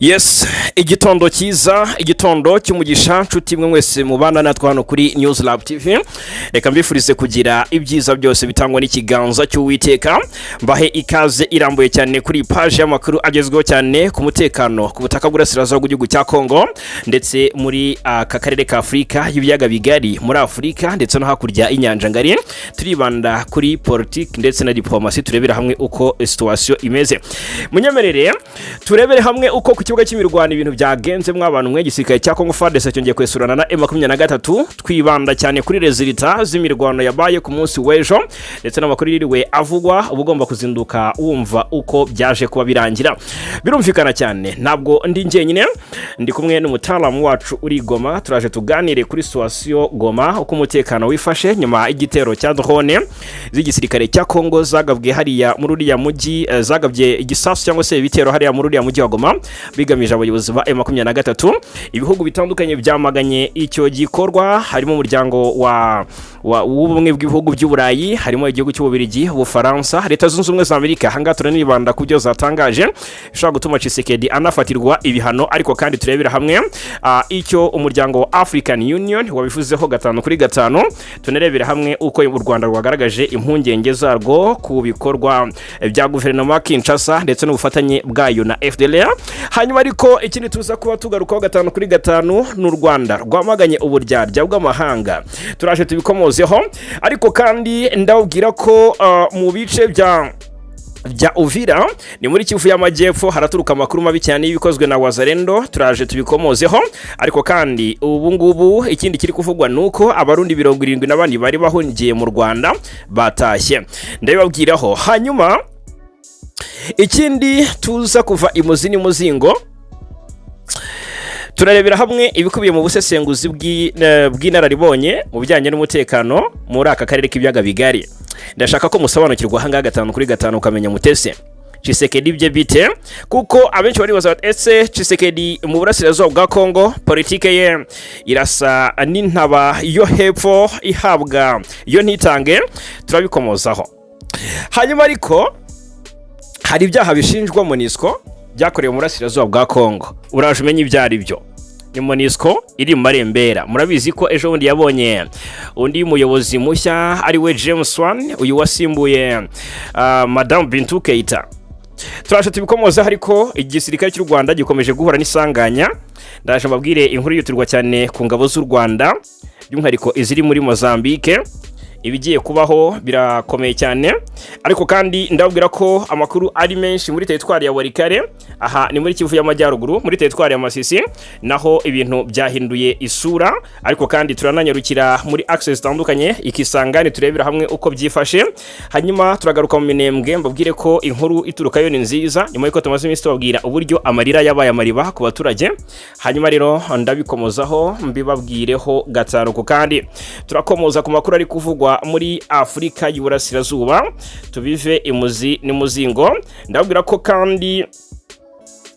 Yes, igitondo cyiza, igitondo cy'umugisha, nshuti mwe mwese mubana natwe hano kuri News Lab TV. Reka mbifurize kugira ibyiza byose bitangwa n'ikiganza cy'Uwiteka. Mbahe ikaze irambuye cyane kuri iyi paji y'amakuru agezweho cyane ku mutekano ku butaka bw'Uburasirazuba bw'igihugu cya Kongo, ndetse muri aka karere ka Afurika y'Ibiyaga Bigari, muri Afurika ndetse no hakurya y'inyanja ngari. Turibanda kuri politiki ndetse na diplomasi, turebera hamwe uko situation imeze. Munyemerere turebere hamwe uko ku kibuga cy'imirwano ibintu byagenze. Mw'abantu mwe, igisirikare cya Congo FARDC cyongeye kwesurana na M23. Twibanda cyane kuri résultats z'imirwano yabaye ku munsi w'ejo, ndetse n'amakuru yiriwe avugwa. Uba ugomba kuzinduka wumva uko byaje kuba birangira. Birumvikana cyane, ntabwo ndi njyenyine, ndi kumwe n'umutaramu wacu uri Goma. Turaje tuganire kuri situation Goma, uko umutekano wifashe nyuma y'igitero cya drone z'igisirikare cya Congo zagabwe hariya muri uriya mujyi, zagabye igisasu cyangwa se ibitero hariya muri uriya mujyi wa Goma bigamije abayobozi ba M23. Ibihugu bitandukanye byamaganye icyo gikorwa, harimo umuryango wa w'Ubumwe bw'Ibihugu by'Uburayi, harimo igihugu cy'Ububirigi, Ubufaransa, Leta Zunze Ubumwe za Amerika. Ahangaha turanibanda ku byo zatangaje bishobora gutuma Tshisekedi anafatirwa ibihano, ariko kandi turebera hamwe icyo umuryango wa African Union wabivuzeho gatanu kuri gatanu. Tunarebera hamwe uko u Rwanda rwagaragaje impungenge zarwo ku bikorwa bya guverinoma ya Kinshasa ndetse n'ubufatanye bwayo na FDLR. Hanyuma ariko ikindi tuza kuba tugarukaho gatanu kuri gatanu ni u Rwanda rwamaganye uburyarya bw'amahanga, turaje tubikomozeho. Ariko kandi ndababwira ko mu bice bya Uvira, ni muri Kivu y'Amajyepfo, haraturuka amakuru mabi cyane y'ibikozwe na Wazalendo, turaje tubikomozeho. Ariko kandi ubu ngubu ikindi kiri kuvugwa ni uko Abarundi 74 bari bahungiye mu Rwanda batashye, ndabibabwiraho. Hanyuma ikindi tuza kuva imuzi n'imuzingo, turarebera hamwe ibikubiye mu busesenguzi bw'inararibonye mu bijyanye n'umutekano muri aka karere k'Ibiyaga Bigari. Ndashaka ko musobanukirwa ahangaha gatanu kuri gatanu, ukamenya mutese Tshisekedi bye bite, kuko abenshi baribaza bati: "Ese Tshisekedi mu burasirazuba bwa Kongo politike ye irasa n'intaba yo hepfo ihabwa yo ntitange?" Turabikomozaho. Hanyuma ariko hari ibyaha bishinjwa MONUSCO byakorewe mu burasirazuba bwa Kongo, uraje umenye ibyo ari byo. Ni MONUSCO iri mu marembera. Murabizi ko ejo bundi yabonye undi muyobozi mushya, ari we James Swan, uyu wasimbuye Madamu Bintou Keita, turaje tubikomozaho. Ariko igisirikare cy'u Rwanda gikomeje guhura n'isanganya. Ndaje mbabwire inkuru yihutirwa cyane ku ngabo z'u Rwanda, by'umwihariko iziri muri Mozambique. Ibigiye kubaho birakomeye cyane. Ariko kandi ndababwira ko amakuru ari menshi muri teritwari ya Walikale, aha ni muri Kivu y'Amajyaruguru, muri teritwari ya Masisi naho ibintu byahinduye isura. Ariko kandi turananyarukira muri axes zitandukanye ikisangane, turebera hamwe uko byifashe. Hanyuma turagaruka mu Minembwe, mbabwire ko inkuru iturukayo ni nziza, nyuma y'uko tumaze iminsi tubabwira uburyo amarira yabaye amariba ku baturage. Hanyuma rero ndabikomozaho, mbibabwireho gatanu ku kandi. Turakomoza ku makuru ari kuvugwa muri Afurika y'Iburasirazuba, tubive imuzi n'imuzingo. Ndababwira ko kandi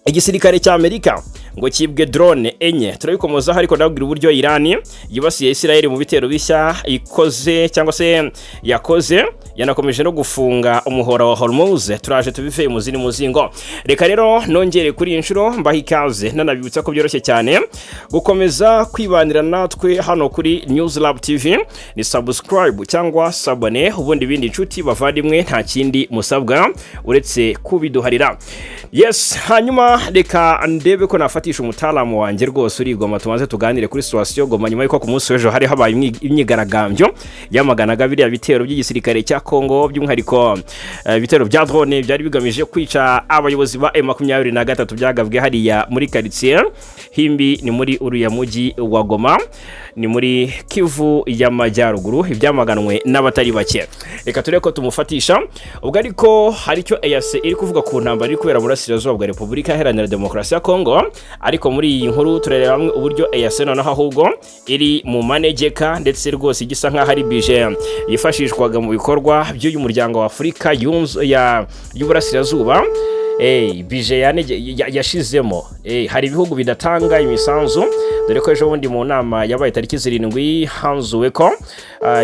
igisirikare cya Amerika ngo cyibwe drone enye, turabikomozaho. Ariko ndababwira uburyo Irani yibasiye Israel mu bitero bishya ikoze cyangwa se yakoze, yanakomeje no gufunga umuhora wa Hormuz, turaje tubive imuzi n'imuzingo. Reka rero nongere kuri iyi nshuro mbaha ikaze, nanabibutsa ko byoroshye cyane gukomeza kwibanira natwe hano kuri News Lab TV. Ni subscribe cyangwa s'abonner, ubundi ibindi, inshuti bavandimwe, nta kindi musabwa uretse kubiduharira. Yes, hanyuma reka ndebe ko nafatisha umutaalamu wanjye rwose uri Goma, tumaze tuganire kuri situation Goma, nyuma y'uko ku munsi w'ejo hari habaye imyigaragambyo yamaganaga biriya bitero by'igisirikare cya Kongo, by'umwihariko ibitero bya drone byari bigamije kwica abayobozi ba M23 byagabwe hariya muri quartier Himbi, ni muri uriya mujyi wa Goma, ni muri Kivu y'Amajyaruguru, ibyamaganwe n'abatari bake. Reka turebe ko tumufatisha ubwo. Ariko hari icyo EAC iri kuvuga ku ntambara iri kubera mu burasirazuba bwa Repubulika Iharanira Demokarasi ya Kongo. Ariko muri iyi nkuru turareba hamwe uburyo EAC noneho ahubwo iri mu manegeka, ndetse rwose igisa nk'aho ari budget yifashishwaga mu bikorwa by'uyu muryango wa Afurika y'Uburasirazuba. Budget yashizemo. Hari ibihugu bidatanga imisanzu, dore ko ejo bundi mu nama yabaye tariki 7 hanzuwe ko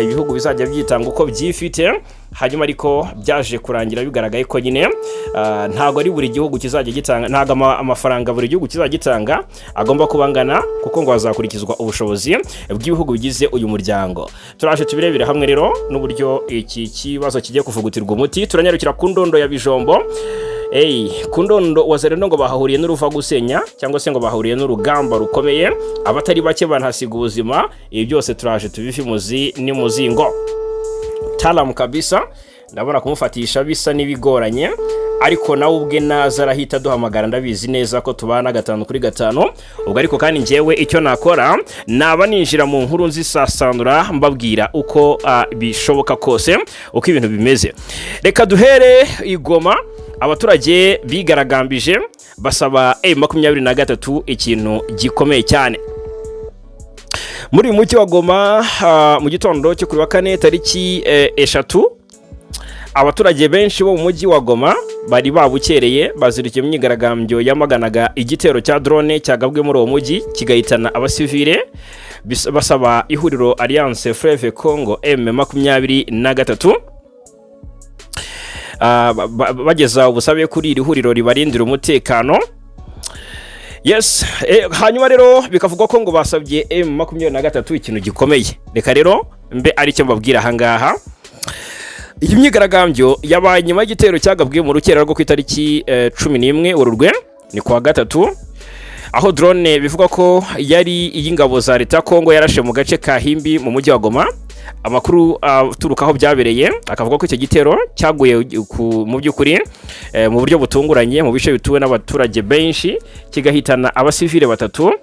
ibihugu bizajya byitanga uko byifite. Hanyuma ariko byaje kurangira bigaragaye ko nyine ntabwo ari buri gihugu kizajya gitanga, ntabwo amafaranga buri gihugu kizajya gitanga agomba kuba angana, kuko ngo hazakurikizwa ubushobozi bw'ibihugu bigize uyu muryango. Turaje tubirebere hamwe rero n'uburyo iki kibazo kigiye kuvugutirwa umuti. Turanyarukira ku ndondo ya Bijombo. Ku ndondo Wazalendo ngo bahahuriye n'uruva gusenya, cyangwa se ngo bahahuriye n'urugamba rukomeye, abatari bake banahasiga ubuzima. Ibi byose turaje tubive imuzi n'imuzingo. Talamu kabisa, ndabona kumufatisha bisa n'ibigoranye, ariko nawe ubwe naza arahita duhamagara. Ndabizi neza ko tubana 5 kuri 5. Ubwo ariko kandi njyewe icyo nakora, naba ninjira mu nkuru nzisasandura, mbabwira uko bishoboka kose, uko ibintu bimeze. Reka duhere i Goma. Abaturage bigaragambije basaba M23 ikintu gikomeye cyane. Muri uyu mujyi wa Goma, mu gitondo cyo kuri wa kane tariki 3, abaturage benshi bo mu mujyi wa Goma bari babukereye, bazindukiye mu myigaragambyo yamaganaga igitero cya drone cyagabwe muri uwo mujyi kigahitana abasivile, basaba ihuriro Alliance Fleuve Congo M23, bageza ubusabe kuri iri huriro ribarindira umutekano. Yes, hanyuma rero bikavugwa ko ngo basabye M23 ikintu gikomeye. Reka rero mbe aricyo mbabwira ahangaha. Iyi myigaragambyo yabaye nyuma y'igitero cyagabwe mu rukera rwo ku itariki 11 Werurwe, ni kuwa gatatu, aho drone bivugwa ko yari iy'ingabo za leta ya Kongo yarashe mu gace ka Himbi mu mujyi wa Goma. Amakuru aturuka aho byabereye akavuga ko icyo gitero cyaguye mu by'ukuri mu buryo butunguranye mu bice bituwe n'abaturage benshi, kigahitana abasivile batatu,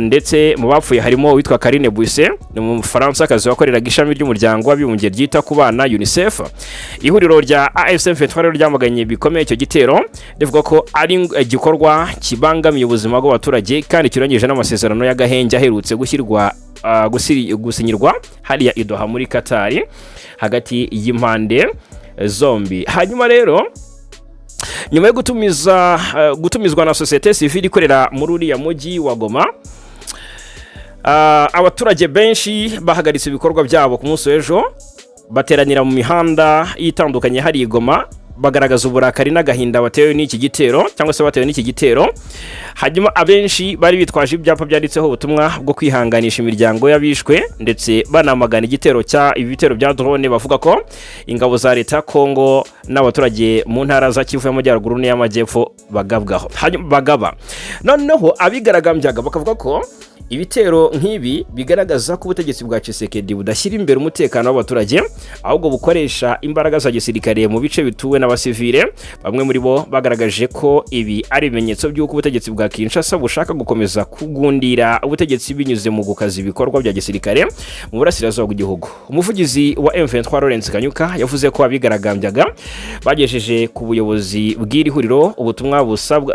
ndetse mu bapfuye harimo uwitwa Karine Buisse, ni umufaransa wakoreraga ishami ry'umuryango w'abibumbye ryita ku bana, UNICEF. Ihuriro rya AFC M23 rero ryamaganye bikomeye icyo gitero, rivuga ko ari igikorwa kibangamiye ubuzima bw'abaturage kandi kirangije n'amasezerano y'agahenge aherutse gushyirwa gusinyirwa hariya i Doha muri Katari hagati y'impande zombi. Hanyuma rero nyuma yo gutumizwa na sosiyete sivile ikorera muri uriya mujyi wa Goma, abaturage benshi bahagaritse ibikorwa byabo ku munsi w'ejo, bateranira mu mihanda itandukanye hari i Goma, bagaragaza uburakari n'agahinda batewe n'iki gitero, cyangwa se batewe n'iki gitero. Hanyuma abenshi bari bitwaje ibyapa byanditseho ubutumwa bwo kwihanganisha imiryango y'abishwe, ndetse banamagana igitero cya ibitero bya drone, bavuga ko ingabo za leta ya Kongo n'abaturage mu ntara za Kivu y'Amajyaruguru n'iy'Amajyepfo bagabwaho. Hanyuma bagaba noneho abigaragambyaga bakavuga ko ibitero nk'ibi bigaragaza ko ubutegetsi bwa Tshisekedi budashyira imbere umutekano w'abaturage, ahubwo bukoresha imbaraga za gisirikare mu bice bituwe n'abasivile. Bamwe muri bo bagaragaje ko ibi ari ibimenyetso by'uko ubutegetsi bwa Kinshasa bushaka gukomeza kugundira ubutegetsi binyuze mu gukaza ibikorwa bya gisirikare mu burasirazuba bw'igihugu. Umuvugizi wa M23, Lawrence Kanyuka, yavuze ko abigaragambyaga bagejeje ku buyobozi bw'iri huriro ubutumwa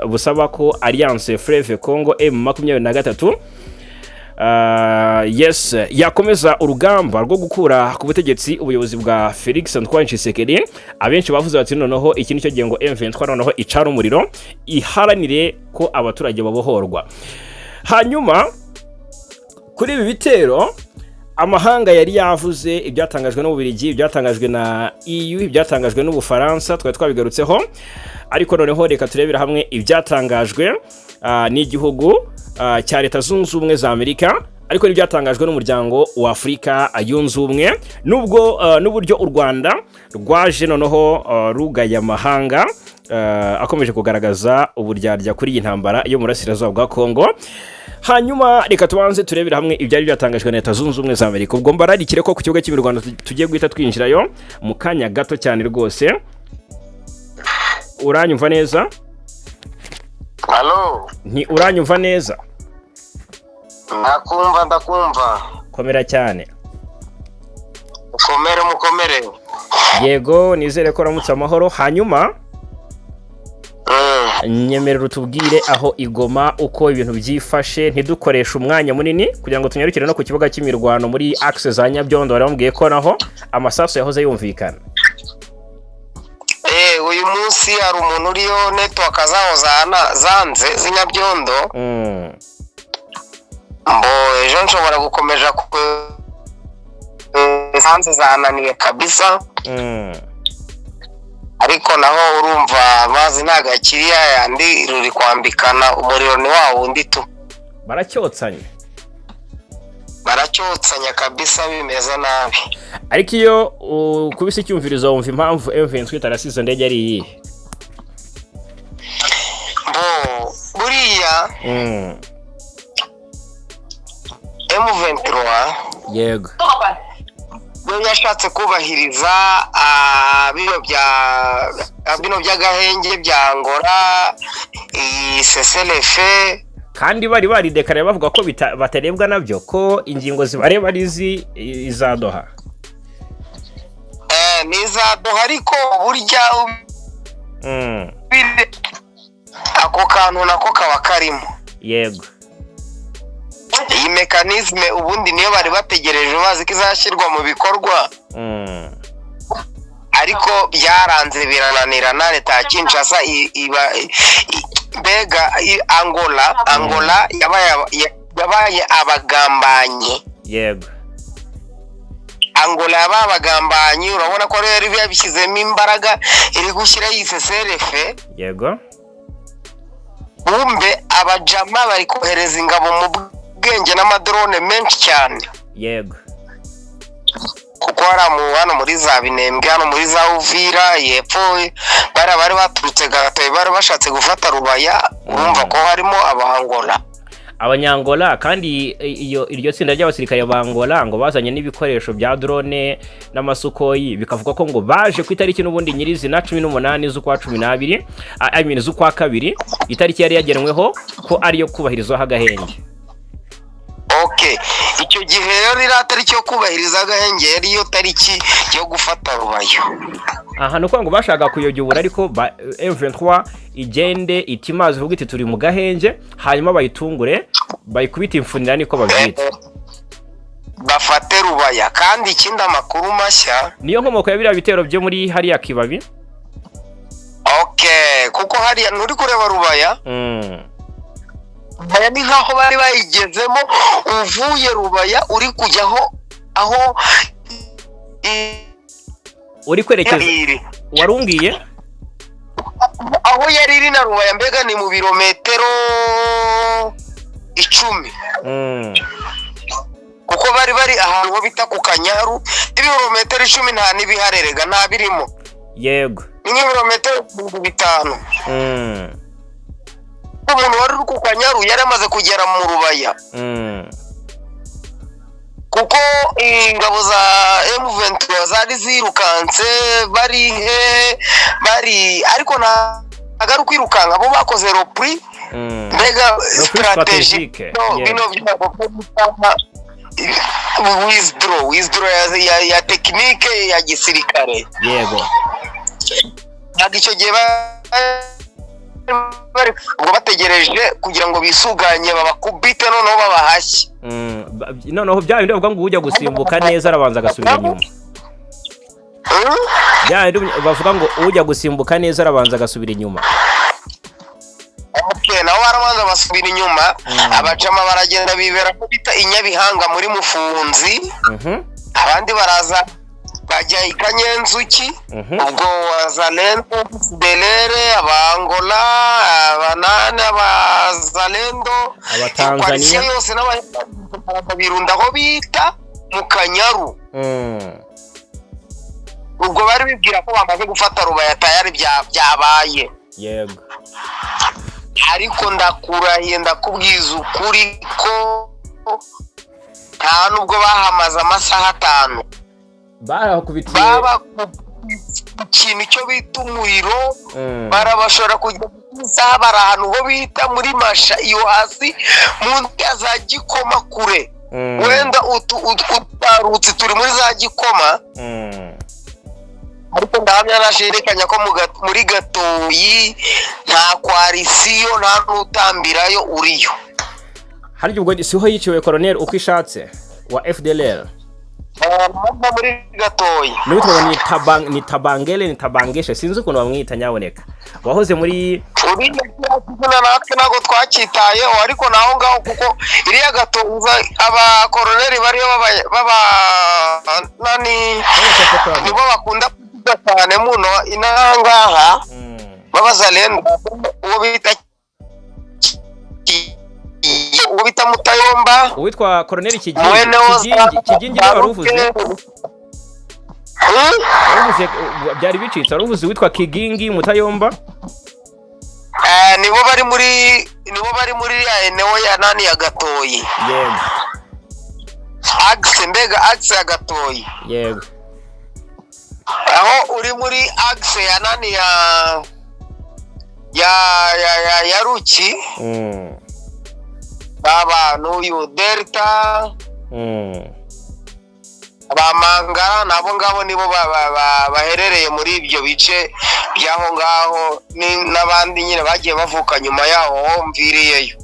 busaba ko Alliance Fleuve Congo M23 yes, yakomeza urugamba rwo gukura ku butegetsi ubuyobozi bwa Felix Antoine Tshisekedi. Abenshi bavuze bati: "Noneho iki nicyo gihe ngo M23 noneho icana umuriro, iharanire ko abaturage babohorwa." Hanyuma kuri ibi bitero amahanga yari yavuze, ibyatangajwe n'Ububiligi, ibyatangajwe na EU, ibyatangajwe n'Ubufaransa, twari twabigarutseho. Ariko noneho reka turebere hamwe ibyatangajwe n'igihugu cya Leta Zunze Ubumwe za Amerika, ariko n'ibyatangajwe n'Umuryango wa Afurika Yunze Ubumwe, nubwo n'uburyo u Rwanda rwaje noneho rugaya amahanga akomeje kugaragaza uburyarya kuri iyi ntambara yo mu burasirazuba bwa Kongo. Hanyuma reka tubanze turebere hamwe ibyari byatangajwe na Leta Zunze Ubumwe za Amerika. Ubwo mbararikire ko ku kibuga cy'imirwano tugiye guhita twinjirayo mu kanya gato cyane rwose. Uranyumva neza? Alo? Nti uranyumva neza? Ndakumva, ndakumva. Komera cyane. Mukomere, mukomere. Yego, nizere ko uramutse amahoro. Hanyuma nyemerera utubwire aho i Goma uko ibintu byifashe, ntidukoreshe umwanya munini, kugira ngo tunyarukire no ku kibuga cy'imirwano muri axe za Nyabyondo. Bari bambwiye ko naho amasasu yahoze yumvikana. Uyu munsi Masisi hari umuntu uriyo, network zaho zanze z'inyabyondo. Mbo ejo nshobora gukomeza ku zanze, zananiye kabisa. Ariko naho urumva amazi ntabwo akiri yayandi, ruri kwambikana, umuriro ni wa wundi tu. Baracyotsanya. Baracyotsanya kabisa, bimeze nabi. Ariko iyo ukubise icyumvirizo wumva impamvu M23 itarasize izo ndege ari iyihe? Mbo buriya M23 we yashatse kubahiriza bino bya bino by'agahenge bya Angola, iyi cessez-le-feu. Kandi bari baridekaraye bavuga ko batarebwa nabyo, ko ingingo zibareba ari izi iza Doha. Ni iza Doha, ariko burya ako kantu nako kaba karimo. Iyi mécanisme ubundi niyo bari bategereje, bazi ko izashyirwa mu bikorwa, ariko byaranze, birananirana. Leta ya Kinshasa iba mbega Angola yabaye abagambanyi. Angola yabaye abagambanyi. Urabona ko rero yabishyizemo imbaraga, iri gushyiraho iyi cessez-le-feu. Bumbe abajama bari kohereza ingabo mu bwenge n'amadrone menshi cyane, kuko hariya hano muri za Binembwe, hano muri za Uvira yepfo, bariya bari baturutse Gatoyi, bari bashatse gufata Rubaya. Urumva ko harimo Abangola. Abanyangola. Kandi iyo iryo tsinda ry'abasirikare ba Angola ngo bazanye n'ibikoresho bya drone n'amasukoyi, bikavuga ko ngo baje ku itariki n'ubundi nyirizina 18 z'ukwa 12, I mean z'ukwa kabiri, itariki yari yagenweho ko ariyo kubahirizwaho agahenge. OK, icyo gihe rero iriya tariki yo kubahiriza agahenge yari yo tariki yo gufata Rubaya. Aha ni ukuvuga ngo bashakaga kuyobya, ariko M23 igende itimazi, ivuga iti turi mu gahenge, hanyuma bayitungure, bayikubite imfunira, niko babyita. Bafate Rubaya. Kandi ikindi, amakuru mashya, Niyo nkomoko ya biriya bitero byo muri hariya Kibabi. OK, kuko hariya nturi kureba Rubaya. Rubaya ni nkaho bari bayigezemo. Uvuye Rubaya uri kujyaho aho Uri kwerekeza iri. Warumbwiye. Aho yari iri na Rubaya mbega ni mu birometero 10, kuko bari ahantu ho bita ku Kanyaru. Ibirometero 10 nta n'ibiharerega, nta birimo. Ni nk'ibirometero 5000. Umuntu wari uri ku Kanyaru yari amaze kugera mu Rubaya, kuko ingabo za M23 zari zirukanse, bari he bari, ariko ntabwo ari ukwirukanka, bo bakoze repli. Mbega Repli stratégie stratégique, no, bino byabo withdraw ya technique ya gisirikare. Ntabwo icyo gihe bari ubwo bategereje kugira ngo bisuganye, babakubite, noneho babahashye. Noneho bya bindi bavuga ngo ujya gusimbuka neza arabanza agasubira inyuma. Hmm? Bya bindi bavuga ngo ujya gusimbuka neza arabanza agasubira inyuma. Okay, nabo barabanza basubira inyuma. Abajama baragenda bibera ko bita i Nyabihanga muri Mufunzi. Abandi baraza bajya i Kanyenzuki. Ubwo Wazalendo, Delere, Abangola, abanani, Abazalendo, Abatanzania. Coalition yose n'Abanyarwanda birunda aho bita mu Kanyaru. Ubwo bari bibwira ko bamaze gufata Rubaya, tayari byabaye. Ariko ndakurahiye, ndakubwiza ukuri ko nta nubwo bahamaze amasaha 5. Barahakubitiye. Baba ikintu cyo bita umuriro. Barabashora kujya ku isaha, bari ahantu ho bita muri Masha, iyo hasi munsi ya za Gikoma kure. Wenda utarutse turi muri za Gikoma. Ariko ndahamya nashidikanya ko muri Gatoyi nta coalition, nta n'utambirayo uriyo. Harya ubwo siho yiciwe Colonel uko ishatse wa FDLR? Bava muri Gatoyi. N'uwitwa ngo ni Tabangele, ni Tabangeshe, sinzi ukuntu bamwita nyaboneka, wahoze muri Uriya kizina natwe ntabwo twacyitayeho, ariko naho ngaho kuko iriya Gatoza abakoroneri bariyo baba nani, nibo bakunda kuvuga cyane muno inaha ngaha b'abazalendo, uwo bita Mutayomba. Uwitwa Koroneri Kigingi. Mwene Kigingi, Kigingi niwe wari uvuze. Wari uvuze, byari bicitse, wari uvuze uwitwa Kigingi Mutayomba. Nibo bari muri ya eneo ya nani, ya Gatoyi. Axe, mbega axe ya Gatoyi. Aho uri muri axe ya nani, ya Ruki. Baba n'uyu Delta, ba Mangara, nabo ngabo nibo baherereye muri ibyo bice by'aho ngaho, n'abandi nyine bagiye bavuka nyuma yaho ho mviriyeyo.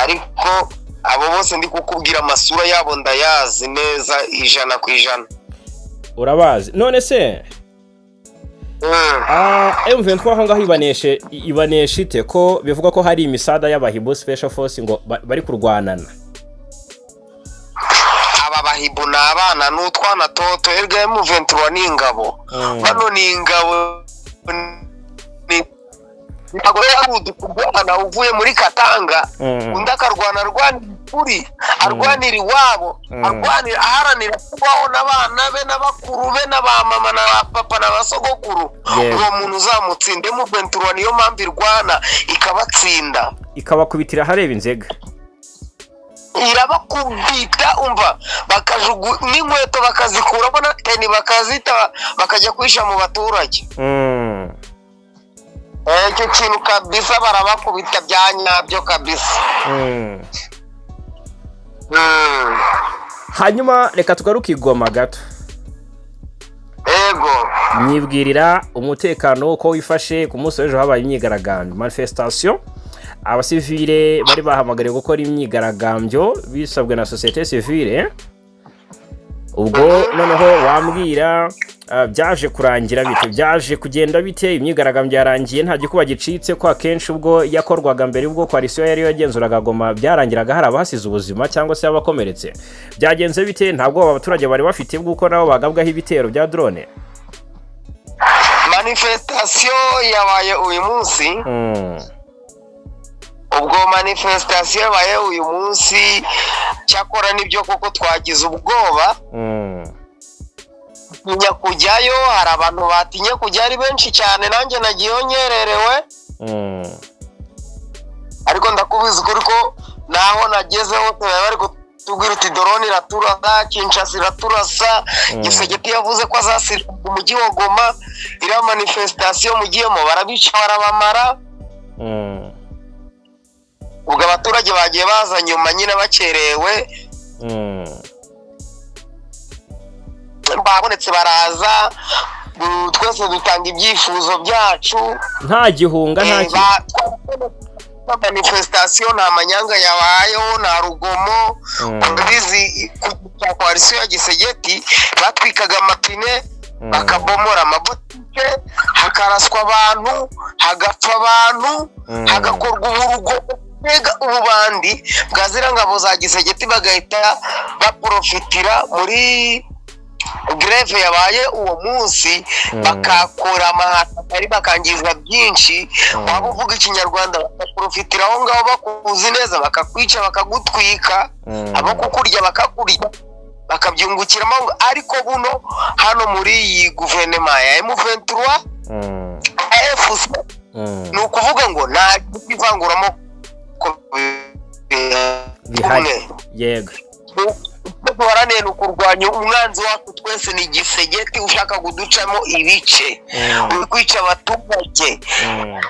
Ariko abo bose ndi kukubwira amasura yabo ndayazi neza 100%. Urabazi none se? M23 aho ngaho ibaneshe ite, ko bivuga ko hari imisada y'abahibu Special Force ngo bari kurwanana? Aba bahibu ni abana, ni utwana toto. Erega M23 ni ingabo. Bano ni ingabo, ntabwo rero ari udukurwana uvuye muri Katanga, undi akarwana arwanira ukuri, arwanira iwabo, arwanira, aharanira kubaho n'abana be n'abakuru be n'aba mama na ba papa na ba sogokuru. Uwo muntu uzamutsinda. M23 niyo mpamvu irwana ikabatsinda. Ikabakubitira ahareba inzega. Irabakubita, umva, bakajugu n'inkweto bakazikuramo na tenue bakazita, bakajya kwisha mu baturage. Icyo kintu kabisa barabakubita bya nyabyo kabisa. Hanyuma reka tugaruke i Goma gato. Ego. Nyibwirira umutekano uko wifashe. Ku munsi w'ejo habaye imyigaragambyo, manifestation, abasivile bari bahamagariwe gukora imyigaragambyo bisabwe na société civile. Ubwo noneho wambwira, byaje kurangira bite, byaje kugenda bite? Imyigaragambyo yarangiye nta gikuba gicitse, ko akenshi ubwo yakorwaga mbere, ubwo coalition yari yagenzuraga Goma, byarangiraga hari abahasize ubuzima cyangwa se abakomeretse? Byagenze bite? Ntabwo abaturage bari bafite bw'uko nabo bagabwaho ibitero bya drone? Manifestation yabaye uyu munsi. Ubwo manifestation yabaye uyu munsi, cyakora nibyo koko twagize ubwoba tinya kujyayo. Hari abantu batinye kujya ari benshi cyane, nanjye nagiyeyo nkererewe. Ariko ndakubizi ukuri ko naho nageze hose bari bari kutubwira uti drone iraturasa, Kinshasa iraturasa. Tshisekedi yavuze ko azasira umujyi wa Goma, iriya manifestation mugiyemo barabica, barabamara. Ubwo abaturage bagiye baza nyuma nyine bakerewe. Babonetse baraza, twese dutanga ibyifuzo byacu. Nta gihunga, nta Manifestation nta manyanga yabayeho, nta rugomo. Urabizi, ku cya coalition ya Tshisekedi batwikaga amapine, bakabomora amabotike, hakaraswa abantu, hagapfa abantu, hagakorwa uburugo, mbega ububandi bwa ziriya ngabo za Tshisekedi, bagahita baprofitira muri grève yabaye uwo munsi, bakakora amahano, bakangiza byinshi. Waba uvuga Ikinyarwanda bakaprofitira aho ngaho, bakuzi neza bakakwica, bakagutwika, abo kukurya bakakurya, bakabyungukiramo. Ariko buno hano muri iyi guverinoma ya M23 AFC, ni ukuvuga ngo nta ivanguramoko bihari, yego. Icyo duharanira ni ukurwanya umwanzi wacu twese, ni Tshisekedi ushaka kuducamo ibice, uri kwica abaturage.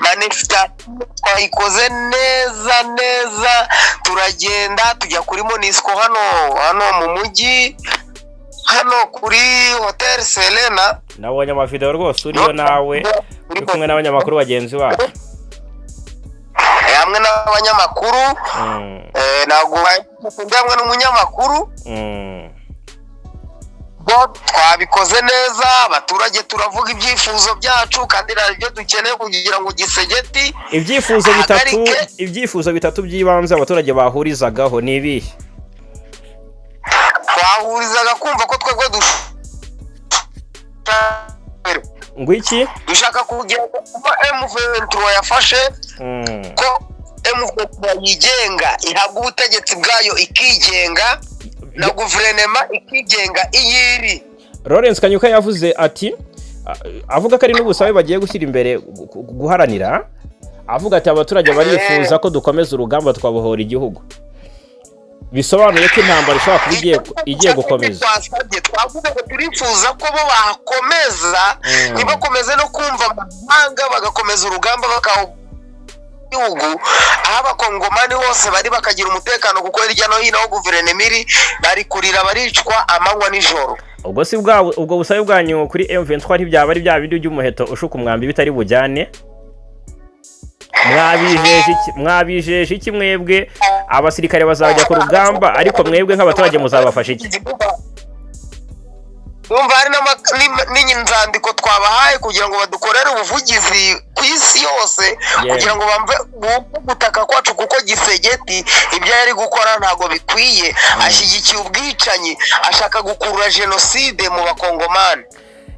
Manifestation twayikoze neza neza, turagenda tujya kuri MONUSCO hano mu mujyi, hano kuri Hotel Serena. Nabonye amavideo rwose uriyo nawe uri kumwe n'abanyamakuru bagenzi bacu. Hamwe n'abanyamakuru. Ntabwo bitatu ndi hamwe n'umunyamakuru. Bo twabikoze neza, abaturage turavuga ibyifuzo byacu, kandi nta byo dukeneye kugira ngo Gisegeti Ibyifuzo bitatu. ahagarike. Ibyifuzo bitatu by'ibanze abaturage bahurizagaho ni ibihe? Twahurizaga kumva ko twebwe Ngo iki? dushaka kugira ngo kuba M23 yafashe, ko M23 yigenga, ihabwa ubutegetsi bwayo, ikigenga, na guverinoma ikigenga iyiri. Lawrence Kanyuka yavuze ati, avuga ko ari n'ubusabe bagiye gushyira imbere guharanira, avuga ati: "Abaturage barifuza ko dukomeza urugamba twabohora igihugu." Bisobanuye ko intambara ishobora kuba igiye gukomeza. Twasabye, twavuze ngo turifuza ko bo bakomeza, ntibakomeze no kumva amahanga, bagakomeza urugamba bakaho gihugu aho Abakongomani bose bari bakagira umutekano, kuko hirya no hino aho guverinoma iri bari kurira, baricwa amanywa nijoro. Ubwo si bwa ubwo busabe bwanyu kuri M23 ntibyaba ari bya bindi by'umuheto ushuka umwambi bitari bujyane? Mwabijeje iki? Mwabijeje iki mwebwe? Abasirikare bazajya ku rugamba, ariko mwebwe nk'abaturage muzabafasha iki? Ndumva hari n'inzandiko twabahaye kugira ngo badukorere ubuvugizi ku isi yose, kugira ngo bamve bumve gutaka kwacu, kuko Gisegeti ibyo yari gukora ntabwo bikwiye. Ashyigikiye ubwicanyi, ashaka gukurura jenoside mu Bakongomani.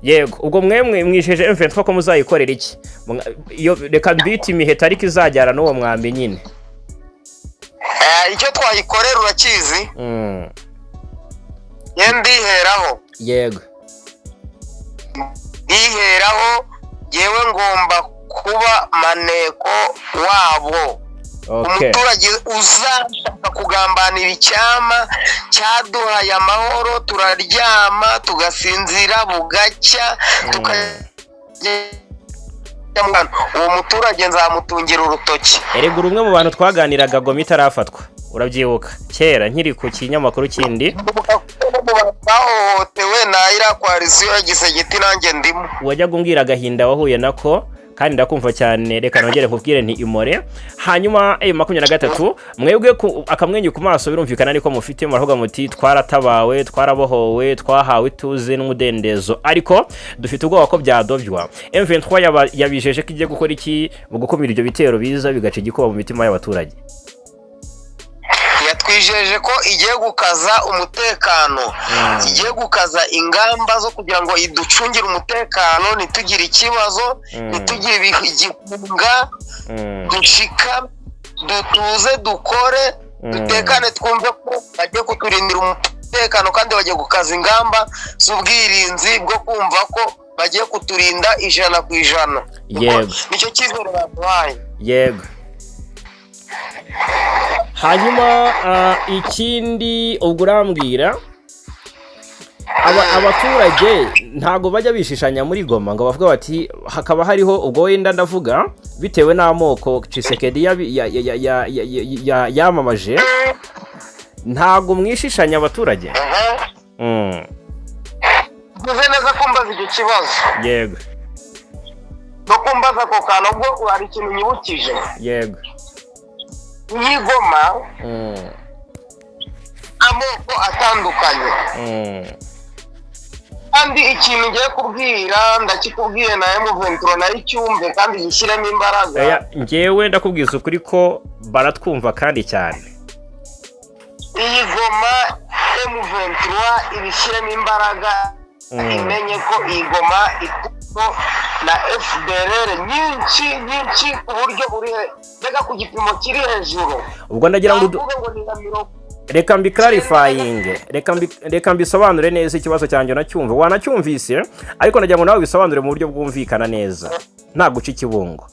Yego, ubwo mwemwe mwijeje M23 ko muzayikorera iki? Iyo reka mbite imiheto, ariko izajyana n'uwo mwambi nyine. Icyo twayikorera urakizi. Ye, ndiheraho. Ndiheraho, yewe, ngomba kuba maneko wabo. Umuturage uzashaka kugambanira icyama cyaduhaye amahoro, turaryama tugasinzira bugacya tukajya, uwo muturage nzamutungira urutoki. Erega uri umwe mu bantu twaganiraga Goma itarafatwa, urabyibuka kera nkiri ku kinyamakuru kindi. Bahohotewe na iriya coalition ya Gisegeti, nanjye ndimo. Wajyaga umbwira agahinda wahuye nako, kandi ndakumva cyane. Reka nongere nkubwire nti imore. Hanyuma M23, mwebwe akamwenyu ku maso birumvikana niko mufite, muravuga muti: "Twaratabawe, twarabohowe, twahawe ituze n'umudendezo, ariko dufite ubwoba ko byadobywa." M23 yabijeje ko igiye gukora iki mu gukumira ibyo bitero biza bigaca igikuba mu mitima y'abaturage? Yatwijeje ko igiye gukaza umutekano, igiye gukaza ingamba zo kugira ngo iducungire umutekano, ntitugire ikibazo, ntitugire igihunga, dushika dutuze, dukore, dutekane, twumve ko bagiye kuturindira umutekano, kandi bagiye gukaza ingamba z'ubwirinzi bwo kumva ko bagiye kuturinda 100%. Nicyo cyizere baduhaye. Yego, hanyuma ikindi ubwo urambwira, abaturage ntabwo bajya bishishanya muri Goma ngo bavuge bati hakaba hariho, ubwo wenda ndavuga bitewe n'amoko Tshisekedi yamamaje, ntabwo mwishishanya abaturage? Uvuze neza kumbaza icyo kibazo no kumbaza ako kantu. Ubwo hari ikintu nyibukije. Iyi Goma, amoko atandukanye, kandi ikintu ngiye kubwira ndakikubwiye, na M23 nayo icyumve kandi gishyiremo imbaraga. Oya, njyewe ndakubwiza ukuri ko baratwumva kandi cyane. Iyi Goma, M23 ibishyiremo imbaraga, imenye ko iyi Goma ituwe na FDLR nyinshi nyinshi ku buryo buri mbega ku gipimo kiri hejuru. Ubwo ndagira ngo Navuga ngo ni nka mirongo Reka mbiclarifyinge, reka mbisobanure neza. Ikibazo cyanjye unacyumva, wanacyumvise, ariko ndagira ngo nawe bisobanure mu buryo bwumvikana neza, nta guca ikibungo.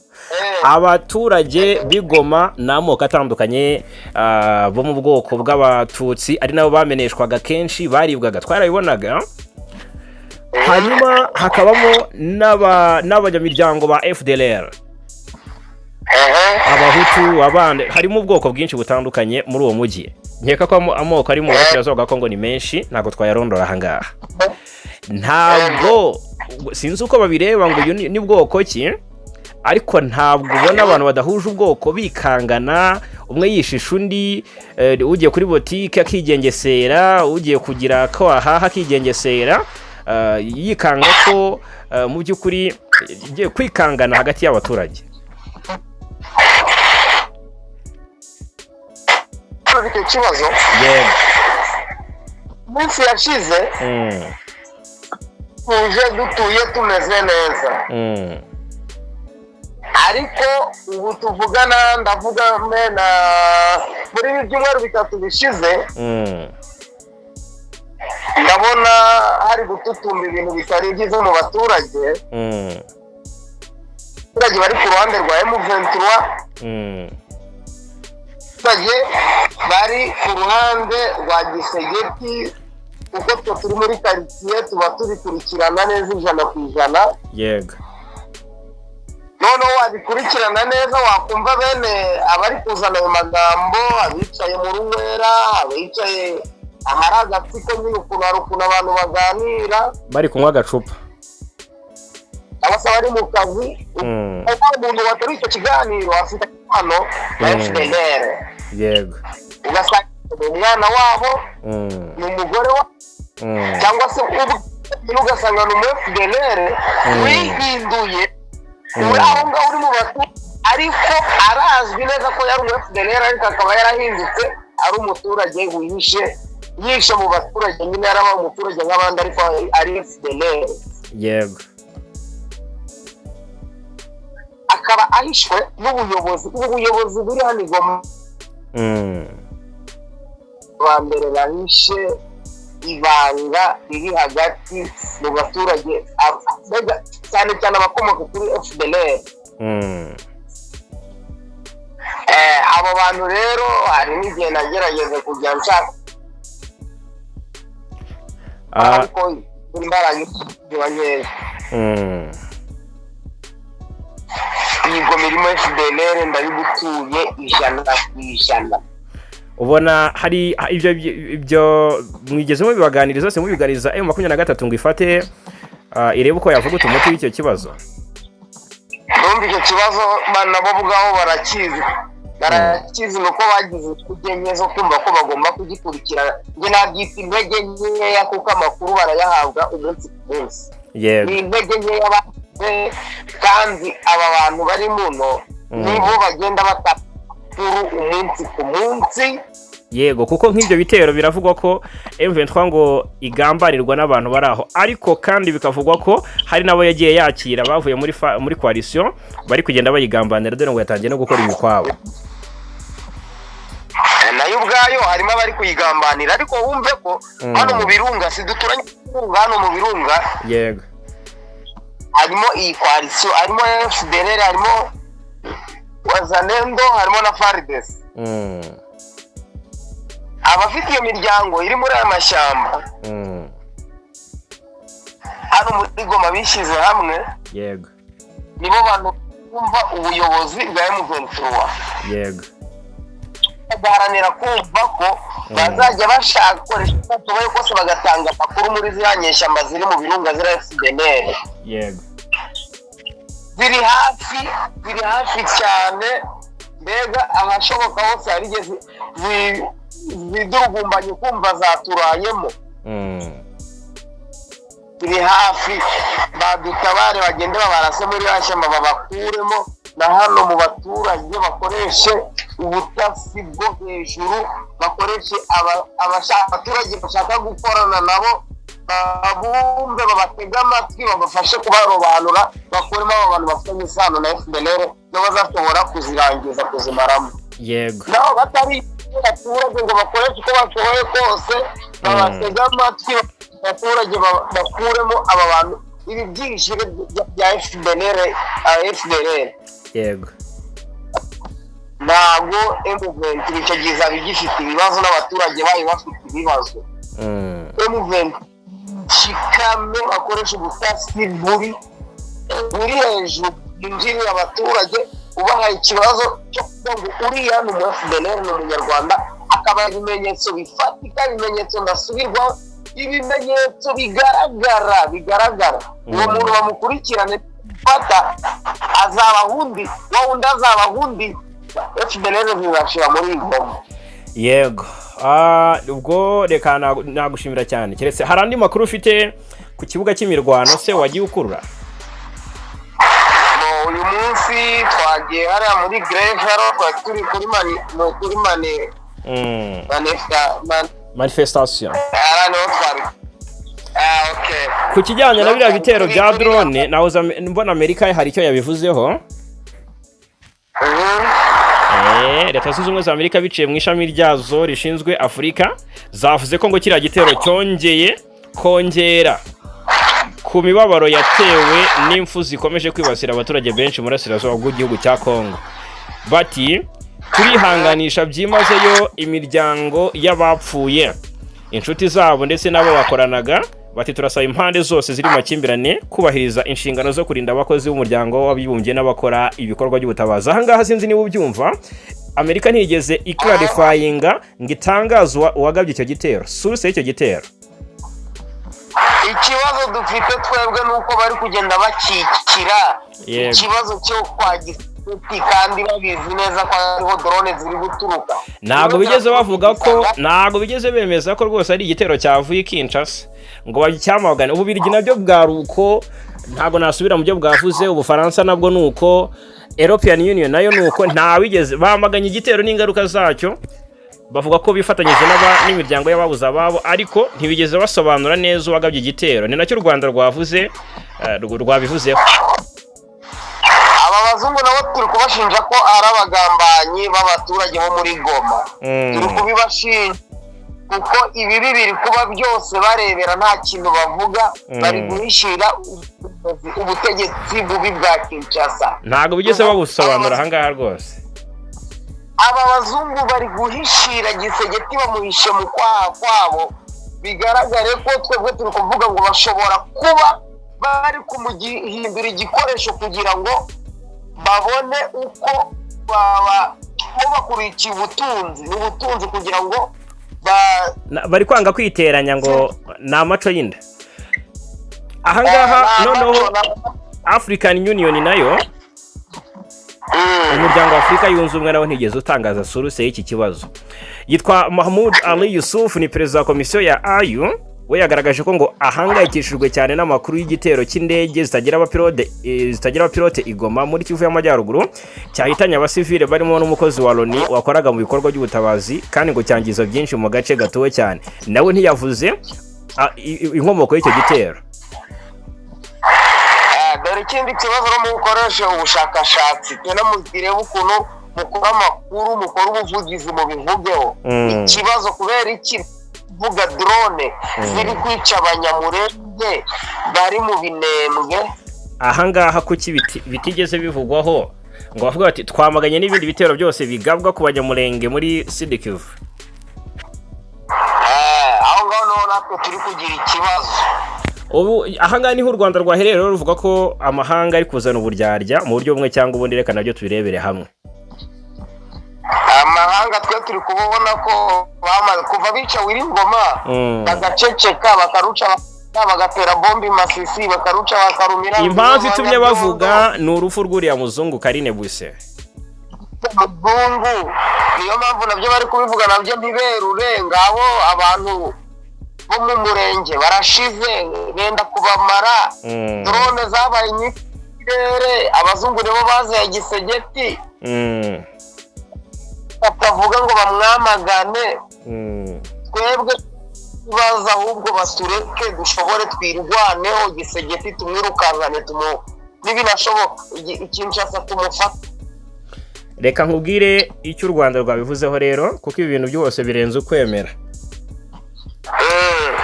Abaturage b'Igoma ni amoko atandukanye, bo mu bwoko bw'Abatutsi, ari nabo bameneshwaga kenshi, baribwaga, twarabibonaga. Hanyuma hakabamo n'abanyamiryango ba FDLR, Abahutu, abandi, harimo ubwoko bwinshi butandukanye muri uwo mujyi. Nkeka ko amoko ari mu burasirazuba bwa Kongo ni menshi, ntabwo twayarondora ahangaha. Ntabwo sinzi uko babireba ngo uyu ni bwoko ki, ariko ntabwo ubona abantu badahuje ubwoko bikangana. Umwe yishisha undi, ugiye kuri botike akigengesera, ugiye kugira ko ahaha akigengesera, yikanga ko mu by'ukuri igiye kwikangana hagati y'abaturage. Icyo kibazo Yego. Minsi yashize tuje dutuye tumeze neza, ariko ubu tuvugana, ndavuga na muri ibi byumweru 3 bishize, ndabona hari gututumba ibintu bitari byiza mu baturage. Abaturage bari ku ruhande rwa M23, abaturage bari ku ruhande rwa Gisegeti, kuko twe turi muri karitsiye tuba tubikurikirana neza 100%. Yego. Noneho wabikurikirana neza, wakumva bene abari kuzana ayo magambo, abicaye mu runywera, abicaye ahari agatsiko nyine, ukuntu hari ukuntu abantu baganira bari kunywa agacupa, cyangwa se bari mu kazi. Umuntu watari icyo kiganiro afite hano na FDLR. Yego. Ugasanga umwana wabo ni umugore wa cyangwa se ugasanga ni umu FDLR wihinduye uri aho ngaho uri mu baturage, ariko arazwi neza ko yari umu FDLR, ariko akaba yarahindutse ari umuturage wihishe, yishe mu baturage nyine, yarabaye umuturage nk'abandi ariko ari FDLR. Yego. Akaba ahishwe n'ubuyobozi, ubuyobozi buri hano i Goma. Ba mbere bahishe ibanga riri hagati mu baturage, cyane cyane abakomoka kuri FDLR. Abo bantu rero hari n'igihe nagerageza kujya nshaka, ariko imbaraga ziba nkeya. Iyi Goma irimo FDLR, ndabigutuye 100%. Ubona hari ibyo mwigeze mubibaganiriza se, mubiganiriza M23 ngo ifate irebe uko yavuguta umuti w'icyo kibazo? Ndumva icyo kibazo nabo ubwabo barakizi, ni uko bagize intege nke zo kumva ko bagomba kugikurikirana. Njye nabyita intege nkeya kuko amakuru barayahabwa umunsi ku munsi. Yego. Ni intege nkeya bagize, kandi aba bantu bari muno nibo bagenda batanga amakuru umunsi ku munsi. Yego, kuko nk'ibyo bitero biravugwa ko M23 ngo igambanirwa n'abantu bari aho, ariko kandi bikavugwa ko hari nabo yagiye yakira bavuye muri coalition bari kugenda bayigambanira, dore ngo yatangiye no gukora imikwabo. Nayo ubwayo harimo abari kuyigambanira, ariko wumve ko hano mu birunga, si duturanye hano mu birunga. Yego. Harimo iyi coalition, harimo FDLR, harimo Wazalendo, harimo na FARDC. Abafite iyo miryango iri muri aya mashyamba hano muri Goma bishyize hamwe. Yego. Nibo bantu bumva ubuyobozi bwa M23. Yego. Bagaharanira kumva ko bazajya bashaka gukoresha uko bashoboye kose bagatanga amakuru muri ziriya nyeshyamba ziri mu birunga, ziriya FDLR. Yego. Ziri hafi, ziri hafi cyane, mbega ahashoboka hose hari igihe zidurugumbanye kumva zaturayemo. Ziri hafi, badutabare bagende babarase muri ya shyamba babakuremo, na hano mu baturage bakoreshe ubutasi bwo hejuru, bakoreshe abaturage bashaka gukorana nabo, babumve, babatege amatwi, babafashe kubarobanura, bakuremo abo bantu bafitanye isano na FDLR, nibo bazashobora kuzirangiza, kuzimaramo. Yego. Naho batari abaturage ngo bakoreshe uko bashoboye kose, babatege amatwi abaturage, bakuremo aba bantu, ibi byishiro bya FDLR, FDLR. Yego. Ntabwo M23 icyo gihe izaba igifite ibibazo, n'abaturage bayo bafite ibibazo. M23 shikame, bakoresha ubutasi buri hejuru, bwinjirira abaturage, ubahaye ikibazo cyo kuvuga ngo uriya ni umu FDLR, ni umunyarwanda, akaba ibimenyetso bifatika, ibimenyetso ndasubirwaho, ibimenyetso bigaragara. Uwo muntu bamukurikirane, gufata azaba undi, wa wundi azaba undi. FDLR zizashira muri iyi Goma. Yego. Ubwo reka nagushimira cyane. Keretse hari andi makuru ufite ku kibuga cy'imirwano se wagiye ukurura? Uyu munsi twagiye hariya muri grève, hariya twari turi kuri mani no, kuri mani Manifestation. Hariya niho twari. Ah, okay. Ku kijyanye na biriya bitero bya drone, nahoze mbona Amerika hari icyo yabivuzeho. Leta Zunze Ubumwe za Amerika, biciye mu ishami ryazo rishinzwe Afurika, zavuze ko ngo kiriya gitero cyongeye kongera ku mibabaro yatewe n'impfu zikomeje kwibasira abaturage benshi mu burasirazuba bw'igihugu cya Kongo. Bati: "Turihanganisha byimazeyo imiryango y'abapfuye, inshuti zabo ndetse n'abo bakoranaga." Bati: "Turasaba impande zose ziri mu makimbirane kubahiriza inshingano zo kurinda abakozi b'Umuryango w'Abibumbye n'abakora ibikorwa by'ubutabazi." Ahangaha sinzi niba ubyumva, Amerika ntiyigeze iclarifyinga ngo itangaze uwagabye icyo gitero, source y'icyo gitero. Ikibazo dufite twebwe ni uko bari kugenda bakikira ikibazo cyo kwa Gishuti, kandi babizi neza ko hariho drone ziri guturuka. Ntabwo bigeze bavuga ko, ntabwo bigeze bemeza ko rwose ari igitero cyavuye i Kinshasa ngo bacyamagane. Ububirigi nabyo bwari uko, ntabwo nasubira mu byo bwavuze. Ubufaransa nabwo ni uko, European Union nayo ni uko, ntawigeze bamaganye igitero n'ingaruka zacyo. Bavuga ko bifatanyije n'imiryango y'ababuze ababo, ariko ntibigeze basobanura neza uwagabye igitero. Ni nacyo u Rwanda rwavuze, rwabivuzeho. Aba bazungu nabo turi kubashinja ko ari abagambanyi b'abaturage bo muri Goma. Turi kubibashinja kuko ibibi biri kuba byose barebera, nta kintu bavuga. Bari guhishira ubutegetsi bubi bwa Kinshasa. Ntabwo bigeze babusobanura ahangaha rwose. Aba bazungu bari guhishira Gisegeti, bamuhishe mu kwaha kwabo. Bigaragare ko twebwe turi kuvuga ngo bashobora kuba bari kumuhindura igikoresho kugira ngo babone uko baba bo bakurikiye ubutunzi n'ubutunzi kugira ngo ba Bari kwanga kwiteranya ngo ni amaco y'inda ahangaha. Noneho African Union nayo, Umuryango wa Afurika Yunze Ubumwe, nawe ntigeze utangaza source y'iki kibazo. Yitwa Mahmoud Ali Yusuf, ni perezida wa komisiyo ya AU. We yagaragaje ko ngo ahangayikishijwe cyane n'amakuru y'igitero cy'indege zitagira abapilote i Goma muri Kivu y'Amajyaruguru, cyahitanye abasivile barimo n'umukozi wa Loni wakoraga mu bikorwa by'ubutabazi, kandi ngo cyangiza byinshi mu gace gatuwe cyane. Nawe ntiyavuze inkomoko y'icyo gitero. Dore ikindi kibazo, no mukoreshe ubushakashatsi, tena mugirebe ukuntu mukora amakuru, mukora ubuvugizi, mubivugeho. Ikibazo, kubera iki vuga drone ziri kwica Abanyamurenge bari mu Binembwe? Ahangaha kuki bitigeze bivugwaho ngo bavuge bati: "Twamaganye n'ibindi bitero byose bigabwa ku Banyamurenge muri Sud-Kivu"? Aho ngaho niho natwe turi kugira ikibazo. Ubu ahangaha niho u Rwanda rwahereye rero ruvuga ko amahanga ari kuzana uburyarya mu buryo bumwe cyangwa ubundi. Reka nabyo tubirebere hamwe. Amahanga twe turi kubona ko bamaze kuva bica Wiringoma, bagaceceka, bakaruca, bagatera bombi Masisi, bakaruca, bakarumira. Impamvu itumye bavuga ni urupfu rw'uriya muzungu Karine Buse. Muzungu, niyo mpamvu nabyo bari kubivuga, nabyo ntiberure. Ngabo abantu bo mu murenge barashize, benda kubamara. Drone zabaye nyinshi mu kirere, abazungu nibo bazeye Gisegeti, batavuga ngo bamwamagane. Twebwe baza ahubwo batureke dushobore twirwaneho, Gisegeti tumwirukankane, nibinashoboka Kinshasa tumufate. Reka nkubwire icyo u Rwanda rwabivuzeho rero, kuko ibi bintu byose birenze ukwemera.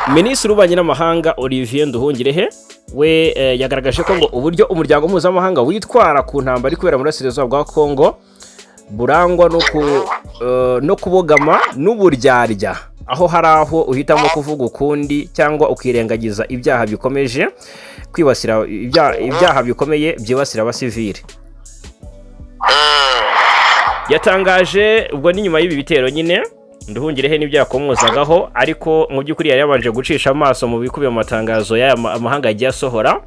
Minisitiri w'Ububanyi n'Amahanga Olivier Nduhungirehe we yagaragaje ko ngo uburyo umuryango mpuzamahanga witwara ku ntambara iri kubera mu burasirazuba bwa Kongo burangwa no kubogama n'uburyarya, aho hari aho uhitamo kuvuga ukundi cyangwa ukirengagiza ibyaha bikomeje kwibasira ibyaha bikomeye byibasira abasivili. Yatangaje ubwo ni nyuma y'ibi bitero nyine Nduhungirehe n'ibyo yakomozagaho, ariko mu by'ukuri yari yabanje gucisha amaso mu bikubiye mu matangazo y'aya amahanga yagiye asohora.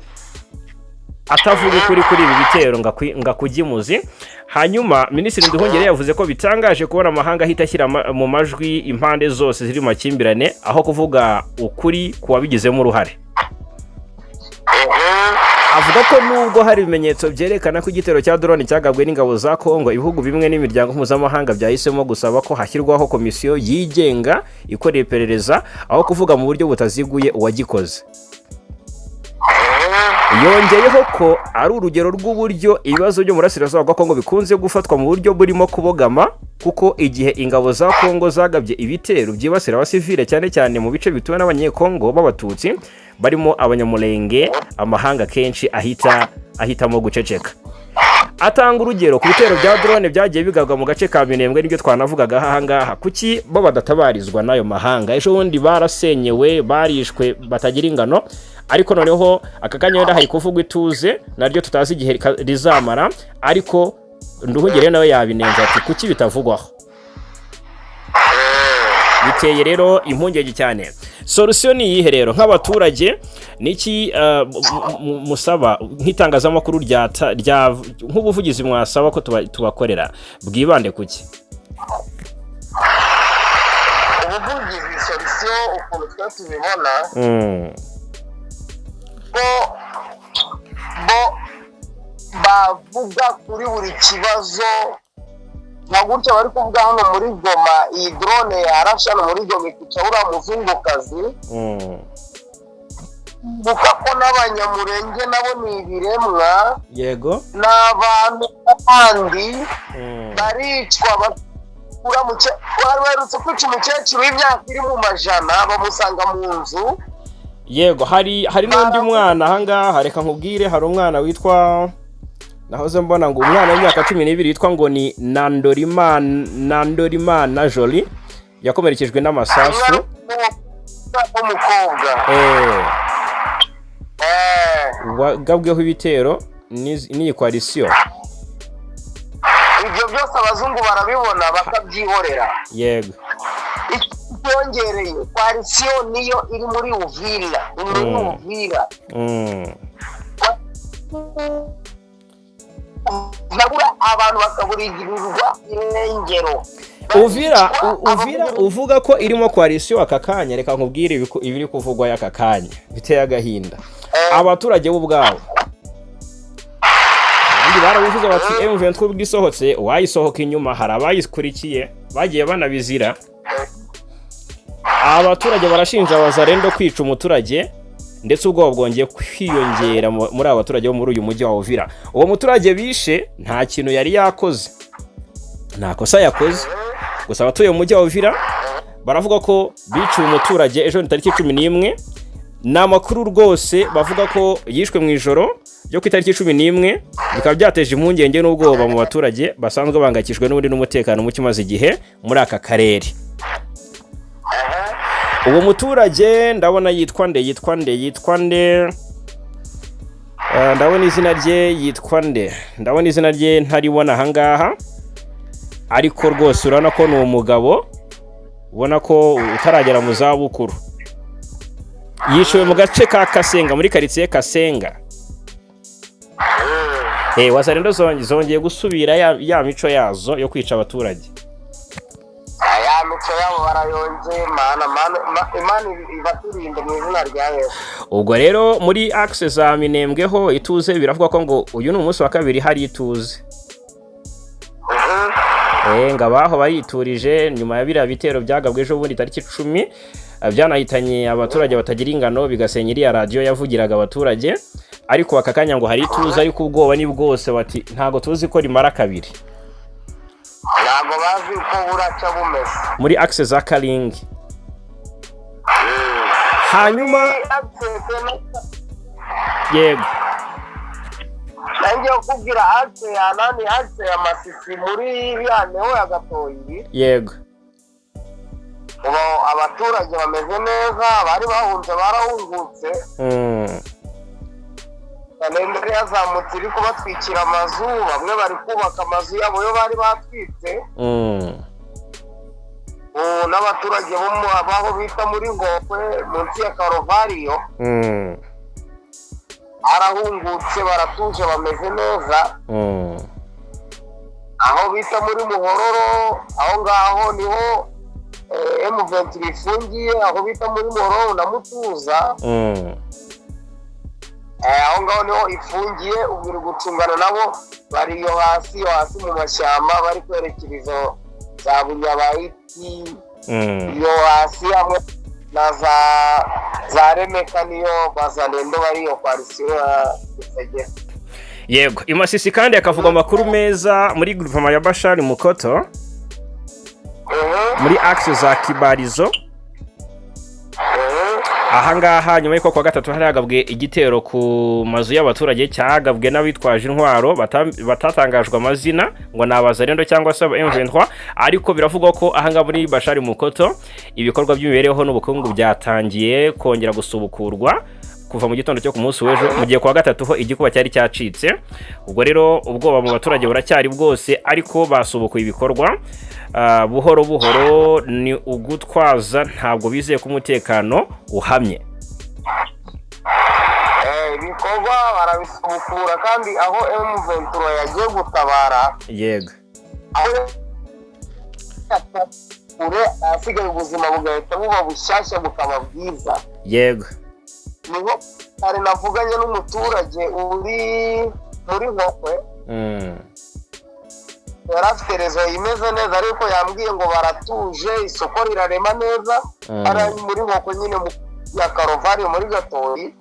Atavuga ukuri kuri ibi bitero ngo akujye imuzi. Hanyuma Minisitiri Nduhungirehe yavuze ko bitangaje kubona amahanga ahita ashyira mu majwi impande zose ziri mu makimbirane, aho kuvuga ukuri ku wabigizemo uruhare. Avuga ko nubwo hari ibimenyetso byerekana ko igitero cya drone cyagabwe n'ingabo za Kongo, ibihugu bimwe n'imiryango mpuzamahanga byahisemo gusaba ko hashyirwaho komisiyo yigenga ikora iperereza, aho kuvuga mu buryo butaziguye uwagikoze. Yongeyeho ko ari urugero rw'uburyo ibibazo byo mu burasirazuba bwa Kongo bikunze gufatwa mu buryo burimo kubogama, kuko igihe ingabo za Kongo zagabye ibitero byibasira abasivile, cyane cyane mu bice bituwe n'Abanyekongo b'Abatutsi barimo Abanyamulenge, amahanga kenshi ahita ahitamo guceceka. Atanga urugero ku bitero bya drone byagiye bigabwa mu gace ka Minembwe, nibyo twanavugaga aha ngaha. Kuki bo badatabarizwa n'ayo mahanga? Ejo bundi barasenyewe, barishwe batagira ingano, ariko noneho aka kanya wenda hari kuvugwa ituze naryo tutazi igihe rizamara. Ariko Nduhungirehe nawe yabinenze ati: "Kuki bitavugwaho?" Biteye rero impungenge cyane. Solution ni iyihe rero? Nk'abaturage niki musaba nk'itangazamakuru rya nk'ubuvugizi mwasaba ko tubakorera bwibande kuki? Ubuvugizi, solution ukuntu twe tubibona, ko bo bavuga kuri buri kibazo, nka gutya bari kuvuga hano muri Goma, iyi drone yarashe hano muri Goma ikica uriya muzungukazi. Ibuka ko n'Abanyamurenge nabo ni ibiremwa, ni abantu kandi baricwa bakura bari baherutse kwica umukecuru w'imyaka iri mu majana, bamusanga mu nzu. Yego, hari n'undi mwana ahangaha. Reka nkubwire, hari umwana witwa, nahoze mbona ngo umwana w'imyaka 12 witwa ngo ni Nandorimana Jolie, yakomerekejwe n'amasasu. Umwana w'umukobwa. Wagabweho ibitero n'iyi coalition. Ibyo byose abazungu barabibona bakabyihorera. Icyongereye, coalition niyo iri muri Uvira, ni muri Uvira. Babura abantu, bakaburigirirwa irengero. Uvira, Uvira uvuga ko irimo coalition aka kanya, reka nkubwire ibiri kuvugwa aka kanya biteye agahinda. Abaturage bo ubwabo abandi barabivuze bati: "M23 ubwo isohotse, uwayisohoka inyuma hari abayikurikiye bagiye banabizira." Abaturage barashinja Wazalendo kwica umuturage, ndetse ubwoba bwongeye kwiyongera muri aba baturage bo muri uyu mujyi wa Uvira. Uwo muturage bishe nta kintu yari yakoze, nta kosa yakoze. Gusa abatuye mu mujyi wa Uvira baravuga ko biciwe umuturage ejo ni tariki 11. Ni amakuru rwose bavuga ko yishwe mu ijoro ryo ku itariki 11, bikaba byateje impungenge n'ubwoba mu baturage basanzwe bahangayikishijwe n'ubundi n'umutekano muke umaze igihe muri aka karere. Uwo muturage ndabona yitwa nde? Yitwa nde? Yitwa nde? Ndabona izina rye yitwa nde? Ndabona izina rye ntaribona ahangaha, ariko rwose urabona ko ni umugabo ubona ko utaragera mu zabukuru. Yishuwe mu gace ka Kasenga, muri karitsiye Kasenga. Wazalendo zongeye gusubira ya mico yazo yo kwica abaturage. Ya mico yabo barayongeye. Mana, mana, Imana ibaturinde mu izina rya Yesu. Ubwo rero muri axe za Minembwe ho ituze, biravuga ko ngo uyu ni umunsi wa kabiri hari ituze. Ngo abaho bariturije nyuma ya biriya bitero byagabwe ejo bundi tariki 10, byanahitanye abaturage batagira ingano, bigasenya iriya radiyo yavugiraga abaturage. Ariko aka kanya ngo hari ituze, ariko ubwoba ni bwose, bati ntabwo tuzi ko rimara kabiri. Ntabwo bazi uko buracya bumeze. Muri axe za Karingi. Hanyuma yego. Nanjye kukubwira axe ya nani, axe ya Masisi, muri iriya neho ya Gatoyi. Ubu abaturage bameze neza, bari bahunze barahungutse. Kalendari yazamutse iri kubatwikira amazu, bamwe bari kubaka amazu yabo yo bari batwitse. Ubu n'abaturage bo mu baho bita muri Ngokwe, munsi ya Karovariyo. Arahungutse, baratuje, bameze neza. Aho bita muri Muhororo, aho ngaho niho M23 ifungiye, aho bita muri Muhororo na Mutuza. Aho ngaho niho ifungiye, ubu iri gucungana nabo, bari iyo hasi, iyo hasi mu mashyamba, bari kwerekera izo za Bunyabayiti, iyo hasi hamwe na za Remeka, niyo Bazalendo bari iyo coalition ya Gisegera. Yego, i Masisi kandi hakavugwa amakuru meza muri groupement ya Bashari Mukoto, muri axe za Kibarizo. Ahangaha nyuma y'uko kuwa gatatu hari hagabwe igitero ku mazu y'abaturage cyagabwe n'abitwaje intwaro batatangajwe amazina, ngo ni Abazarendo cyangwa se aba M23, ariko biravugwa ko ahangaha muri Bashari Mukoto ibikorwa by'imibereho n'ubukungu byatangiye kongera gusubukurwa kuva mu gitondo cyo ku munsi w'ejo, mu gihe kuwa gatatu ho igikuba cyari cyacitse. Ubwo rero ubwoba mu baturage buracyari bwose, ariko basubukuye ibikorwa buhoro buhoro, ni ugutwaza, ntabwo bizeye ko umutekano uhamye. Ibikorwa barabisubukura, kandi aho M23 yagiye gutabara, aho kure, ahasigaye ubuzima bugahita buba bushyashya, bukaba bwiza. Niho hari navuganye n'umuturage uri muri Nkokwe, yari afite réseau imeze neza, ariko yambwiye ngo baratuje, isoko rirarema neza. Ari muri Nkokwe nyine mu ya Karovari muri Gatoyi.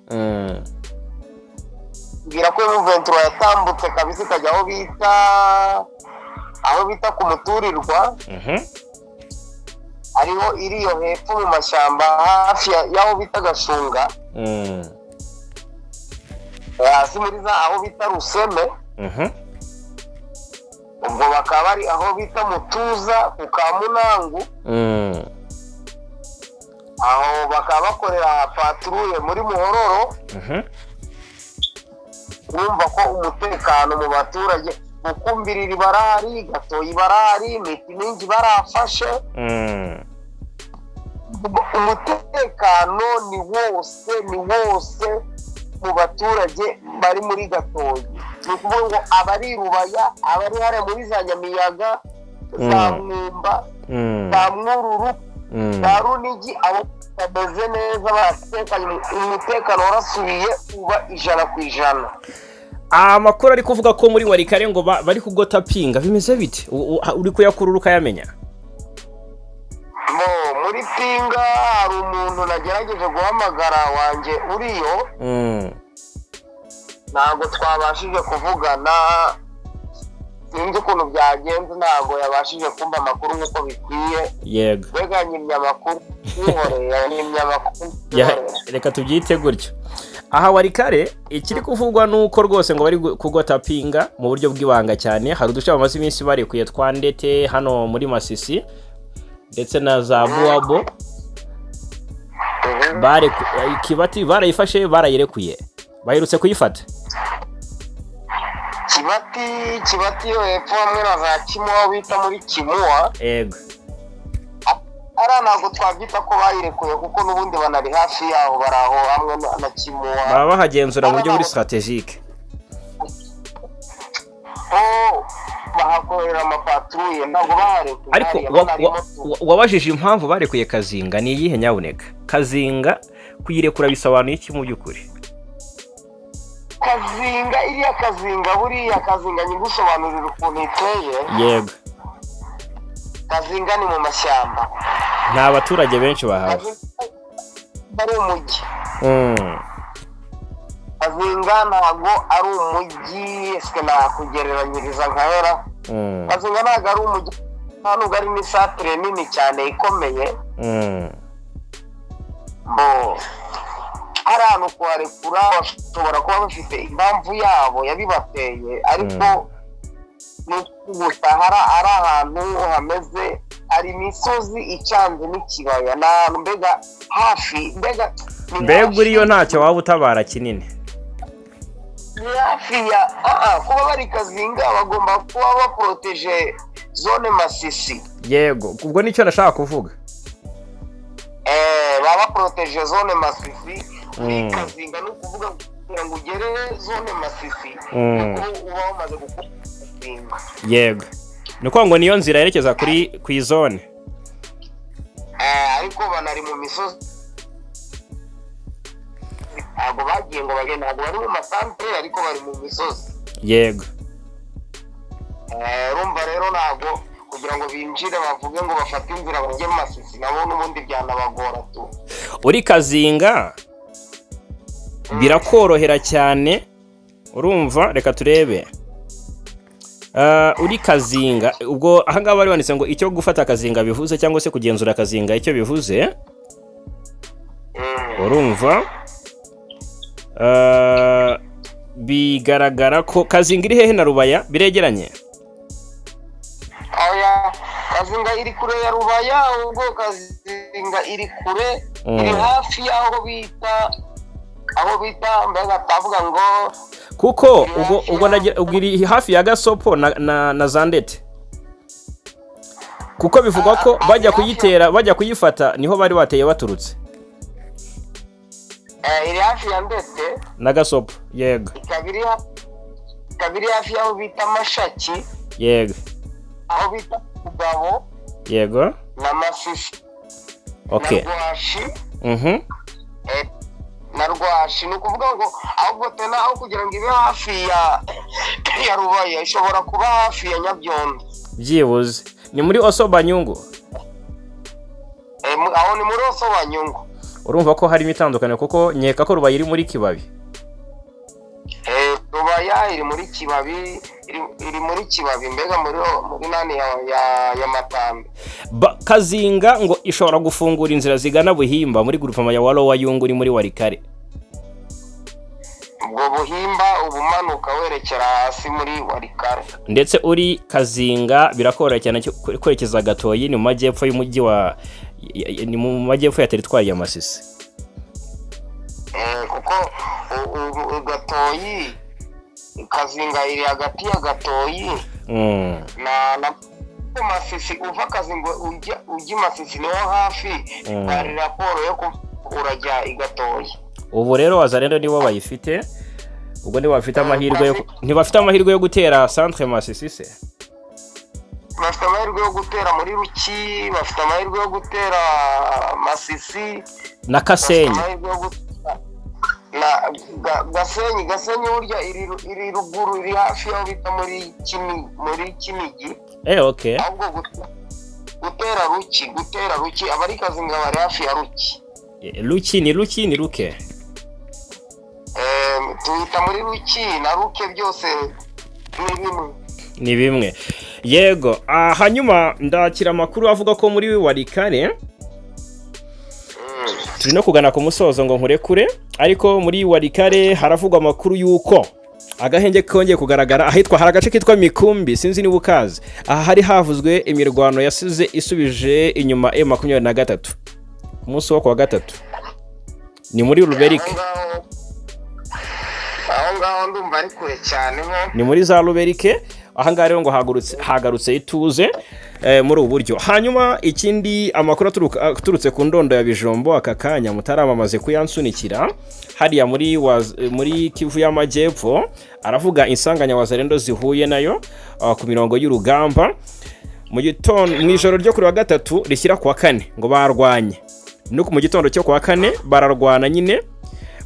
Mbwira ko M23 yatambutse kabisa, ikajya aho bita ku Muturirwa, ariho iri iyo hepfo mu mashyamba, hafi y'aho bita Gashunga, hasi muri za aho bita Ruseme. Ubwo bakaba bari aho bita Mutuza ku Kamunangu. Aho bakaba bakorera patrouille muri Muhororo. Urumva ko umutekano mu baturage, Bukumbiriri barahari, Gatoyi barahari, Miti Mingi barafashe. Umutekano ni wose, ni wose mu baturage bari muri Gatoyi. Ni ukuvuga ngo abari i Rubaya, abari hariya muri za Nyamiyaga, za Mwumba, za Mwururu, za Runigi, abo bameze neza, baratekanye, umutekano warasubiye uba 100%. Amakuru ari kuvuga ko muri Walikale ngo bari kugota Pinga, bimeze bite? Uri kuyakurura ukayamenya? Mo muri Pinga hari umuntu nagerageje guhamagara wanjye uriyo, ntabwo twabashije kuvugana, sinzi ukuntu byagenze, ntabwo yabashije kumva amakuru nk'uko bikwiye. Mbega yanyimye amakuru, yihoreye, yanyimye amakuru, yihoreye. Reka tubyite gutyo. Aha Walikale ikiri kuvugwa ni uko rwose ngo bari kugota Pinga mu buryo bw'ibanga cyane. Hari uduce bamaze iminsi barekuye twa Ndete hano muri Masisi ndetse na za Buwabo. Kibati barayifashe, barayirekuye, baherutse kuyifata. Kibati, Kibati yo hepfo hamwe na za Kimuwa, bita muri Kimuwa. Ariya ntabwo twabyita ko bayirekuye, kuko n'ubundi banari hafi yaho, bari aho hamwe na Kimuwa. Baba bahagenzura mu buryo buri stratégique. Ho bahakorera amapatrouille, ntabwo baharekuye. Ariko hariya banarimo. Wabajije impamvu barekuye Kazinga ni iyihe? Nyabuneka, Kazinga kuyirekura bisobanuye iki mu by'ukuri? Kazinga, iriya Kazinga, buriya Kazinga nyigusobanurira ukuntu iteye. Kazinga ni mu mashyamba. Nta baturage benshi bahaba. Kazinga ari umujyi. Kazinga ntabwo ari umujyi, ese nakugereranyiriza nkahera? Kazinga ntabwo ari umujyi, nta nubwo ari n'isantere nini cyane ikomeye. Bo hari ahantu kuharekura bashobora kuba bafite impamvu yabo yabibateye, ariko ni gusa hari ari ahantu hameze, hari imisozi icanze n'ikibaya, ni ahantu mbega hafi, mbega ni Mbega hafi. Uriyo ntacyo waba utabara kinini. Ni hafi ya kuba bari Kazinga, bagomba kuba baporoteje zone Masisi. Yego, ubwo nicyo nashaka kuvuga. Baba baporoteje zone Masisi muri Kazinga, ni ukuvuga ngo kugira ngo ugere zone Masisi, kuko uba wamaze gukora Kazinga. Yego, ni ukuvuga ngo niyo nzira yerekeza kuri ku izone. Ariko banari mu misozi, ntabwo bagiye ngo bagende, ntabwo bari mu masantere, ariko bari mu misozi. Urumva rero, ntabwo kugira ngo binjire bavuge ngo bafate inzira bajye mu Masisi, nabo n'ubundi byanabagora tu. Uri Kazinga birakorohera cyane. Urumva, reka turebe. Uri Kazinga, ubwo ahangaha bari banditse ngo icyo gufata Kazinga bivuze, cyangwa se kugenzura Kazinga icyo bivuze. Urumva, bigaragara ko Kazinga iri hehe na Rubaya? Biregeranye? Oya, Kazinga iri kure ya Rubaya. Ubwo Kazinga iri kure, iri hafi y'aho bita, aho bita, mbega tavuga ngo Kuko ubwo iri hafi ya Gasopo na Zandete, kuko bivugwa ko bajya kuyitera, bajya kuyifata, niho bari bateye baturutse. Iri hafi ya Ndete Na Gasopo, yego. Ikaba iri hafi y'aho bita Mashaki, aho bita Kugabo na Masisi na Rwashi. Na Rwashi. Ni ukuvuga ngo ahubwo tena aho kugira ngo ibe hafi ya Rubaya, ishobora kuba hafi ya Nyabyondo. Byibuze ni muri Osobanyungu. Aho ni muri Osobanyungu. Urumva ko harimo itandukaniro, kuko nkeka ko Rubaya iri muri Kibabi. Rubaya iri muri Kibabi, iri muri Kibabi, mbega muri nani ya Matambi. Kazinga ngo ishobora gufungura inzira zigana Buhimba muri groupement ya Walo wa Yungu, ni muri Warikare. Ubwo Buhimba ubumanuka werekera hasi muri Warikare. Ndetse uri Kazinga birakorohera cyane kwerekeza Gatoyi, ni mu majyepfo y'umujyi wa ni mu majyepfo ya teritwari ya Masisi. Kuko Gatoyi, Kazinga iri hagati ya Gatoyi na Masisi. Uva Kazinga ujya i Masisi niho hafi. Hari raporo yo urajya i Gatoyi. Ubu rero Wazalendo nibo bayifite, ubwo nibo bafite amahirwe yo ntibafite amahirwe yo gutera centre Masisi se? Bafite amahirwe yo gutera muri Ruki, bafite amahirwe yo gutera Masisi na bafite Kasenyi amahirwe yo gutera na Gasenyi. Gasenyi burya iri ruguru, iri hafi y'aho bita muri Kinigi. Okay. Ahubwo gutera Ruki, gutera Ruki, abari Kazinga bari hafi ya Ruki. Ruki ni Ruki ni Ruke? Tuhita muri Ruki na Ruke, byose ni bimwe. Ni bimwe, yego. Hanyuma ndakira amakuru avuga ko muri Warikare, turi no kugana ku musozo ngo nkurekure, ariko muri Warikare haravugwa amakuru y'uko agahenge kongeye kugaragara ahitwa, hari agace kitwa Mikumbi, sinzi niba ukazi. Aha hari havuzwe imirwano yasize isubije inyuma M23 ku munsi wo kuwa gatatu, ni muri Ruberike. Aho ngaho ndumva ari kure cyane nko Ni muri za Ruberike. Ahangaha rero ngo hagarutse ituze muri ubu buryo. Hanyuma ikindi, amakuru aturutse ku ndondo ya Bijombo aka kanya mutaramamaze kuyansunikira hariya muri Kivu y'Amajyepfo, aravuga insanganya Wazalendo zihuye nayo ku mirongo y'urugamba mu gitondo. Mu ijoro ryo kuri wa gatatu rishyira ku wa kane ngo barwanye, no mu gitondo cyo ku wa kane bararwana nyine,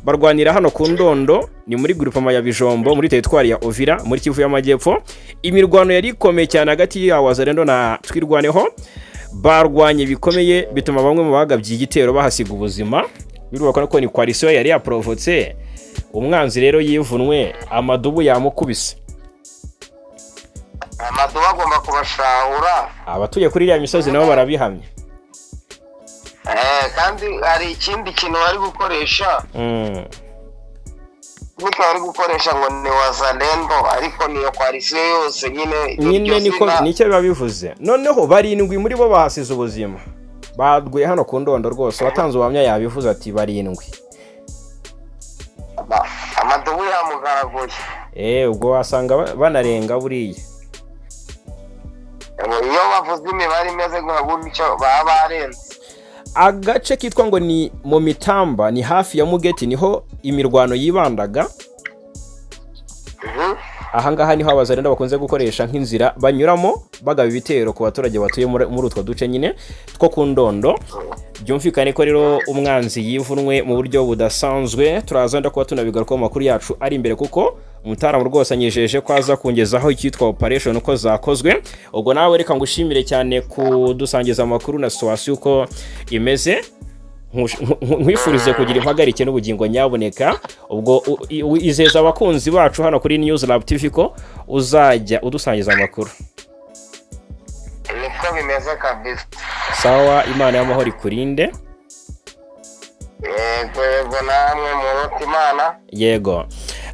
barwanira hano ku Ndondo, ni muri groupement ya Bijombo, muri teritwari ya Uvira, muri Kivu y'Amajyepfo. Imirwano yari ikomeye cyane hagati ya Wazalendo na Twirwaneho. Barwanye bikomeye, bituma bamwe mu bagabye igitero bahasiga ubuzima. Birubaka ko ni coalition yari yaprovotse umwanzi, rero yivunwe amadubu yamukubise. Amadubu agomba kubashahura. Abatuye kuri iriya misozi nabo barabihamya. Kandi hari ikindi kintu bari gukoresha, niko bari gukoresha ngo ni Wazalendo, ariko niyo coalition yose nyine iryo Nyine niko zina. Nicyo biba bivuze. Noneho barindwi muri bo bahasize ubuzima, baguye hano ku Ndondo rwose. Uwatanze ubuhamya yabivuze ati barindwi. Amadubu yamugaraguye. Ubwo wasanga banarenga buriya. Iyo bavuze imibare imeze nka gutyo baba barenze. Agace kitwa ngo ni mu Mitamba, ni hafi ya Mugeti, niho. imirwano yibandaga. Ahangaha niho Abazarenda bakunze gukoresha nk'inzira banyuramo bagaba ibitero ku baturage batuye muri utwo duce nyine two ku Ndondo. Byumvikane ko rero umwanzi yivunwe mu buryo budasanzwe. Turaza kuba tunabigarukaho mu makuru yacu ari imbere, kuko umutaramu rwose anyijeje ko aza kungezaho icyitwa operation uko zakozwe. Ubwo nawe reka ngushimire cyane kudusangiza amakuru na situation uko imeze. Nkwifurize kugira impagarike n'ubugingo nyaboneka. Ubwo izeza abakunzi bacu hano kuri News Lab TV ko uzajya udusangiza amakuru. Niko bimeze kabisa. Sawa, Imana y'amahoro ikurinde. Yego, namwe muruta Imana. Yego,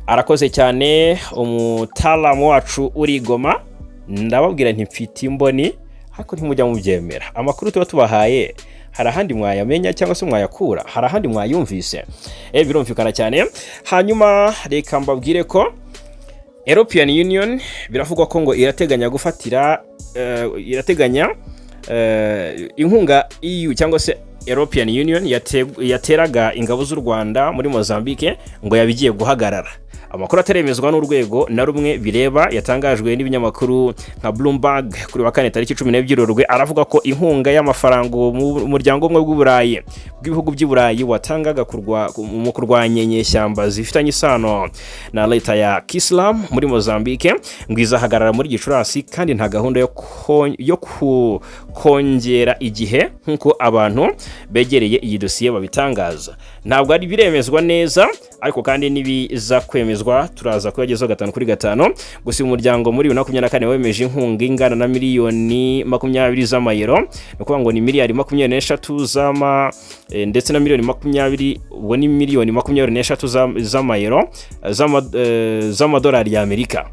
arakoze cyane umutaramu wacu uri i Goma. Ndababwira nti mfite imboni, ariko ntimujya mubyemera. Amakuru tuba tubahaye, hari ahandi mwayamenya cyangwa se mwayakura? Hari ahandi mwayumvise? Birumvikana cyane. Hanyuma reka mbabwire ko European Union biravugwa ko ngo irateganya gufatira irateganya inkunga EU cyangwa se European Union yateraga ingabo z'u Rwanda muri Mozambique ngo yabigiye guhagarara. Amakuru ataremezwa n'urwego na rumwe bireba, yatangajwe n'ibinyamakuru nka Bloomberg kuri wa kane tariki 12 Werurwe, aravuga ko inkunga y'amafaranga umuryango umwe bw'Uburayi, bw'ibihugu by'i Burayi, watangaga mu kurwanya inyeshyamba zifitanye isano na leta ya Kisilamu muri Mozambique ngo izahagarara muri Gicurasi, kandi nta gahunda yo kongera igihe nk'uko abantu begereye iyi dosiye babitangaza. Ntabwo ari biremezwa neza, ariko kandi nibiza kwemezwa turaza kuyagezaho gatanu kuri gatanu. Gusa uyu muryango muri 2024 wemeje inkunga ingana na miliyoni 20 z'amayero, ni ukuvuga ngo ni miliyari 23 z'ama ndetse na miliyoni 20, ubwo ni miliyoni 23 z'amayero, z'amadolari y'Amerika,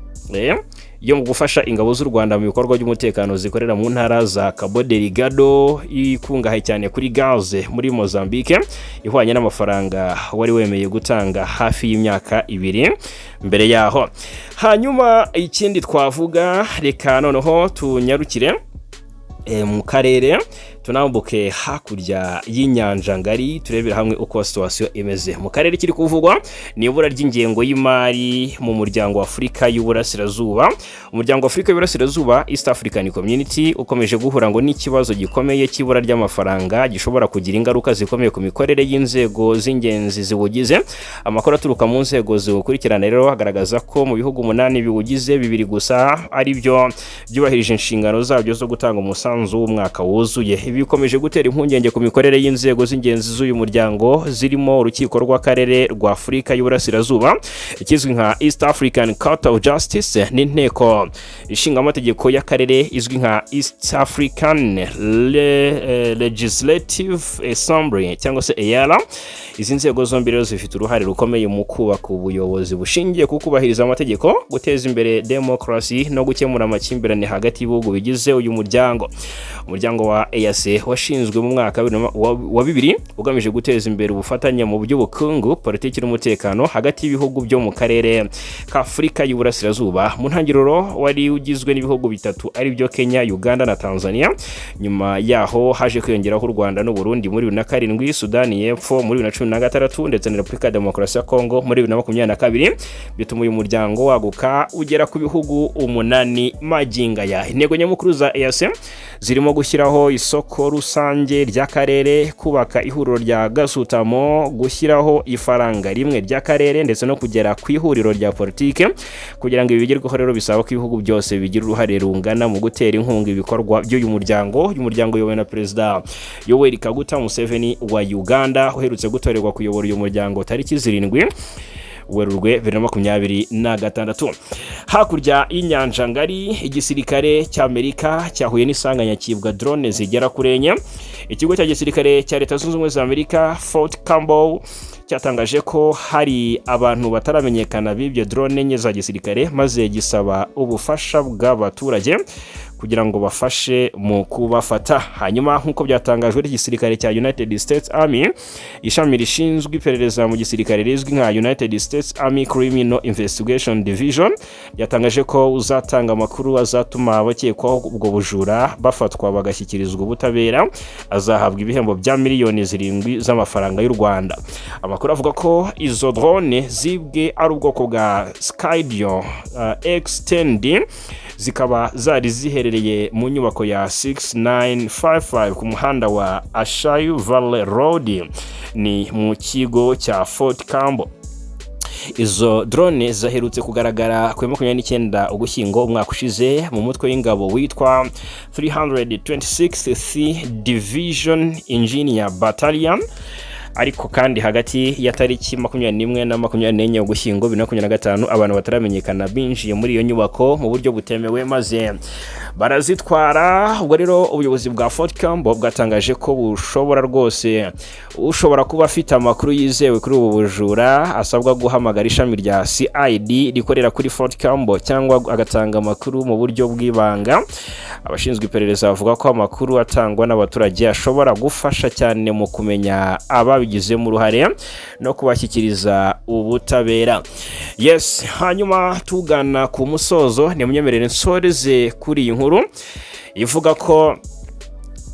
yo mu gufasha ingabo z'u Rwanda mu bikorwa by'umutekano zikorera mu ntara za Cabo Delgado ikungahaye cyane kuri gaze muri Mozambique, ihwanye n'amafaranga wari wemeye gutanga hafi y'imyaka 2 mbere yaho. Hanyuma ikindi twavuga, reka noneho tunyarukire mu karere, tunambuke hakurya y'inyanja ngari, turebera hamwe uko situation imeze mu karere. Kiri kuvugwa ni ibura ry'ingengo y'imari mu muryango wa Afurika y'Uburasirazuba. Umuryango wa Afurika y'Uburasirazuba, East African Community, ukomeje guhura ngo n'ikibazo gikomeye cy'ibura ry'amafaranga gishobora kugira ingaruka zikomeye ku mikorere y'inzego z'ingenzi ziwugize. Amakuru aturuka mu nzego ziwukurikirana rero agaragaza ko mu bihugu umunani biwugize, bibiri gusa ari byo byubahirije inshingano zabyo zo gutanga umusanzu w'umwaka wuzuye. Ibi bikomeje gutera impungenge ku mikorere y'inzego z'ingenzi z'uyu muryango, zirimo urukiko rw'akarere rwa Afurika y'Uburasirazuba, ikizwi nka East African Court of Justice, n'inteko ishinga amategeko y'akarere izwi nka East African Legislative Assembly cyangwa se EALA. Izi nzego zombi rero zifite uruhare rukomeye mu kubaka ubuyobozi bushingiye ku kubahiriza amategeko, guteza imbere demokarasi no gukemura amakimbirane hagati y'ibihugu bigize uyu muryango. Umuryango wa EAC washinzwe mu mwaka wa 2000, ugamije guteza imbere ubufatanye mu by'ubukungu, politiki n'umutekano hagati y'ibihugu byo mu karere ka Afurika y'Uburasirazuba. Mu ntangiriro wari ugizwe n'ibihugu bitatu, ari byo Kenya, Uganda na Tanzania. Nyuma yaho haje kwiyongeraho u Rwanda n'u Burundi muri 2007, Sudani y'Epfo muri 2016, ndetse na Repubulika ya Demokarasi ya Kongo muri 2022, bituma uyu muryango waguka ugera ku bihugu umunani magingo aya. Intego nyamukuru za EAC zirimo gushyiraho isoko rusange ry'akarere, kubaka ihuriro rya gasutamo, gushyiraho ifaranga rimwe ry'akarere, ndetse no kugera ku ihuriro rya politike. Kugira ngo ibi bigerweho rero, bisaba ko ibihugu byose bigira uruhare rungana mu gutera inkunga ibikorwa by'uyu muryango. Uyu muryango uyobowe na Perezida Yoweri Kaguta Museveni wa Uganda, uherutse gutorerwa kuyobora uyu muryango tariki 7 Werurwe 2026. Hakurya y'inyanja ngari, igisirikare cy'Amerika cyahuye n'isanganya cyibwa drone zigera kuri enye. Ikigo cya gisirikare cya Leta Zunze Ubumwe za Amerika, Fort Campbell, cyatangaje ko hari abantu bataramenyekana bibye drone enye za gisirikare, maze gisaba ubufasha bw'abaturage. kugira ngo bafashe mu kubafata. Hanyuma, nk'uko byatangajwe n'igisirikare cya United States Army, ishami rishinzwe iperereza mu gisirikare rizwi nka United States Army Criminal Investigation Division, byatangaje ko uzatanga amakuru azatuma abakekwaho ubwo bujura bafatwa bagashyikirizwa ubutabera azahabwa ibihembo bya miliyoni 7 z'amafaranga y'u Rwanda. Amakuru avuga ko izo drone zibwe ari ubwoko bwa Skydio X10D, zikaba zari ziherereye mu nyubako ya 6955 ku muhanda wa Ashayu Valley Road, ni mu kigo cya Fort Campbell. Izo drone zaherutse kugaragara ku ya 29 Ugushyingo umwaka ushize mu mutwe w'ingabo witwa 326th Division Engineer Battalion. Ariko kandi, hagati ya tariki 21 na 24 Ugushyingo 2025, abantu bataramenyekana binjiye muri iyo nyubako mu buryo butemewe maze barazitwara. Ubwo rero ubuyobozi bwa Fort Campbell bwatangaje ko bushobora rwose, ushobora kuba afite amakuru yizewe kuri ubu bujura asabwa guhamagara ishami rya CID rikorera kuri Fort Campbell cyangwa agatanga amakuru mu buryo bw'ibanga. Abashinzwe iperereza bavuga ko amakuru atangwa n'abaturage ashobora gufasha cyane mu kumenya ababigizemo uruhare no kubashyikiriza ubutabera. Yes, hanyuma tugana ku musozo, nimunyemerere nsoreze kuri iyi nkuru ivuga ko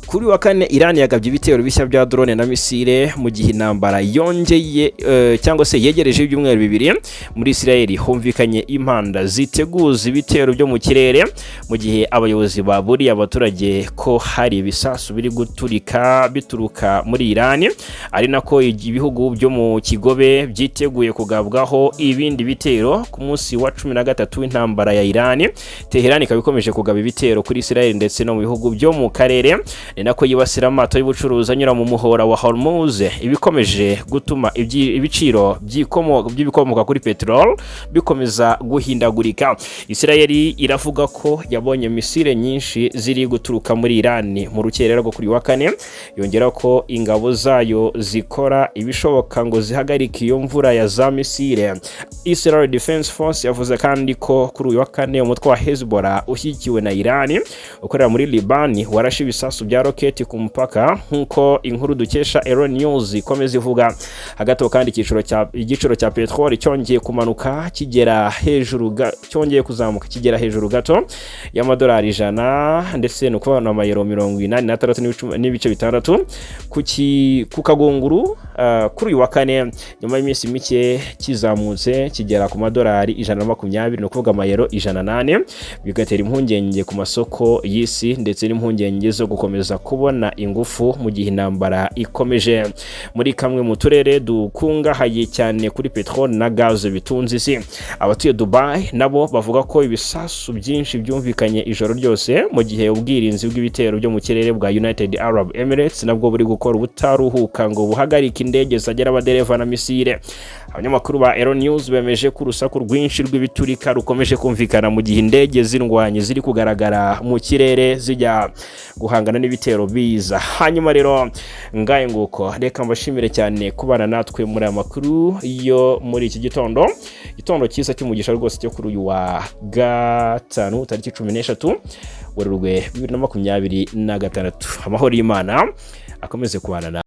kuri wa kane Iran yagabye ibitero bishya bya drone na misile mu gihe intambara yongeye cyangwa se yegereje ibyumweru 2. Muri Israel humvikanye impanda ziteguza ibitero byo mu kirere, mu gihe abayobozi baburiye abaturage ko hari ibisasu biri guturika bituruka muri Iran, ari nako ibihugu byo mu Kigobe byiteguye kugabwaho ibindi bitero ku munsi wa 13 w'intambara ya Iran. Teheran ikaba ikomeje kugaba ibitero kuri Israel ndetse no mu bihugu byo mu karere, ni nako yibasira amato y'ubucuruzi anyura mu muhora wa Hormuz, ibikomeje gutuma ibiciro by'ibikomoka kuri peteroli bikomeza guhindagurika. Israel iravuga ko yabonye misile nyinshi ziri guturuka muri Iran mu rukerera rwo kuri wa kane, yongera ko ingabo zayo zikora ibishoboka ngo zihagarike iyo mvura ya za misile. Israel Defense Force yavuze kandi ko kuri uyu wa kane umutwe wa Hezbollah ushyigikiwe na Iran ukorera muri Liban warashe ibisasu bya roketi ku mupaka, nk'uko inkuru dukesha Ero News ikomeza ivuga. Hagati aho kandi, igiciro cya peteroli cyongeye kumanuka kigera hejuru, cyongeye kuzamuka kigera hejuru gato y'amadolari 100, ndetse ni ukuvuga amayero 86.6 ku kagunguru kuri uyu wa kane, nyuma y'iminsi mike kizamutse kigera ku madolari 120, ni ukuvuga amayero 104, bigatera impungenge ku masoko y'isi ndetse n'impungenge zo gukomeza kubona ingufu mu gihe intambara ikomeje muri kamwe mu turere dukungahaye cyane kuri peteroli na gaze bitunze isi. Abatuye Dubai nabo bavuga ko ibisasu byinshi byumvikanye ijoro ryose, mu gihe ubwirinzi bw'ibitero byo mu kirere bwa United Arab Emirates nabwo buri gukora ubutaruhuka ngo buhagarike indege zagera abadereva na misile. Abanyamakuru ba Aero News bemeje ko urusaku rwinshi rw'ibiturika rukomeje kumvikana mu gihe indege z'indwanyi ziri kugaragara mu kirere zijya guhangana n'ibitero biza. Hanyuma rero, ngaye nguko, reka mbashimire cyane kubana natwe muri aya makuru yo muri iki gitondo, igitondo cyiza cy'umugisha rwose cyo kuri uyu wa gatanu, tariki 13 Werurwe 2026. Amahoro y'Imana akomeze kubana na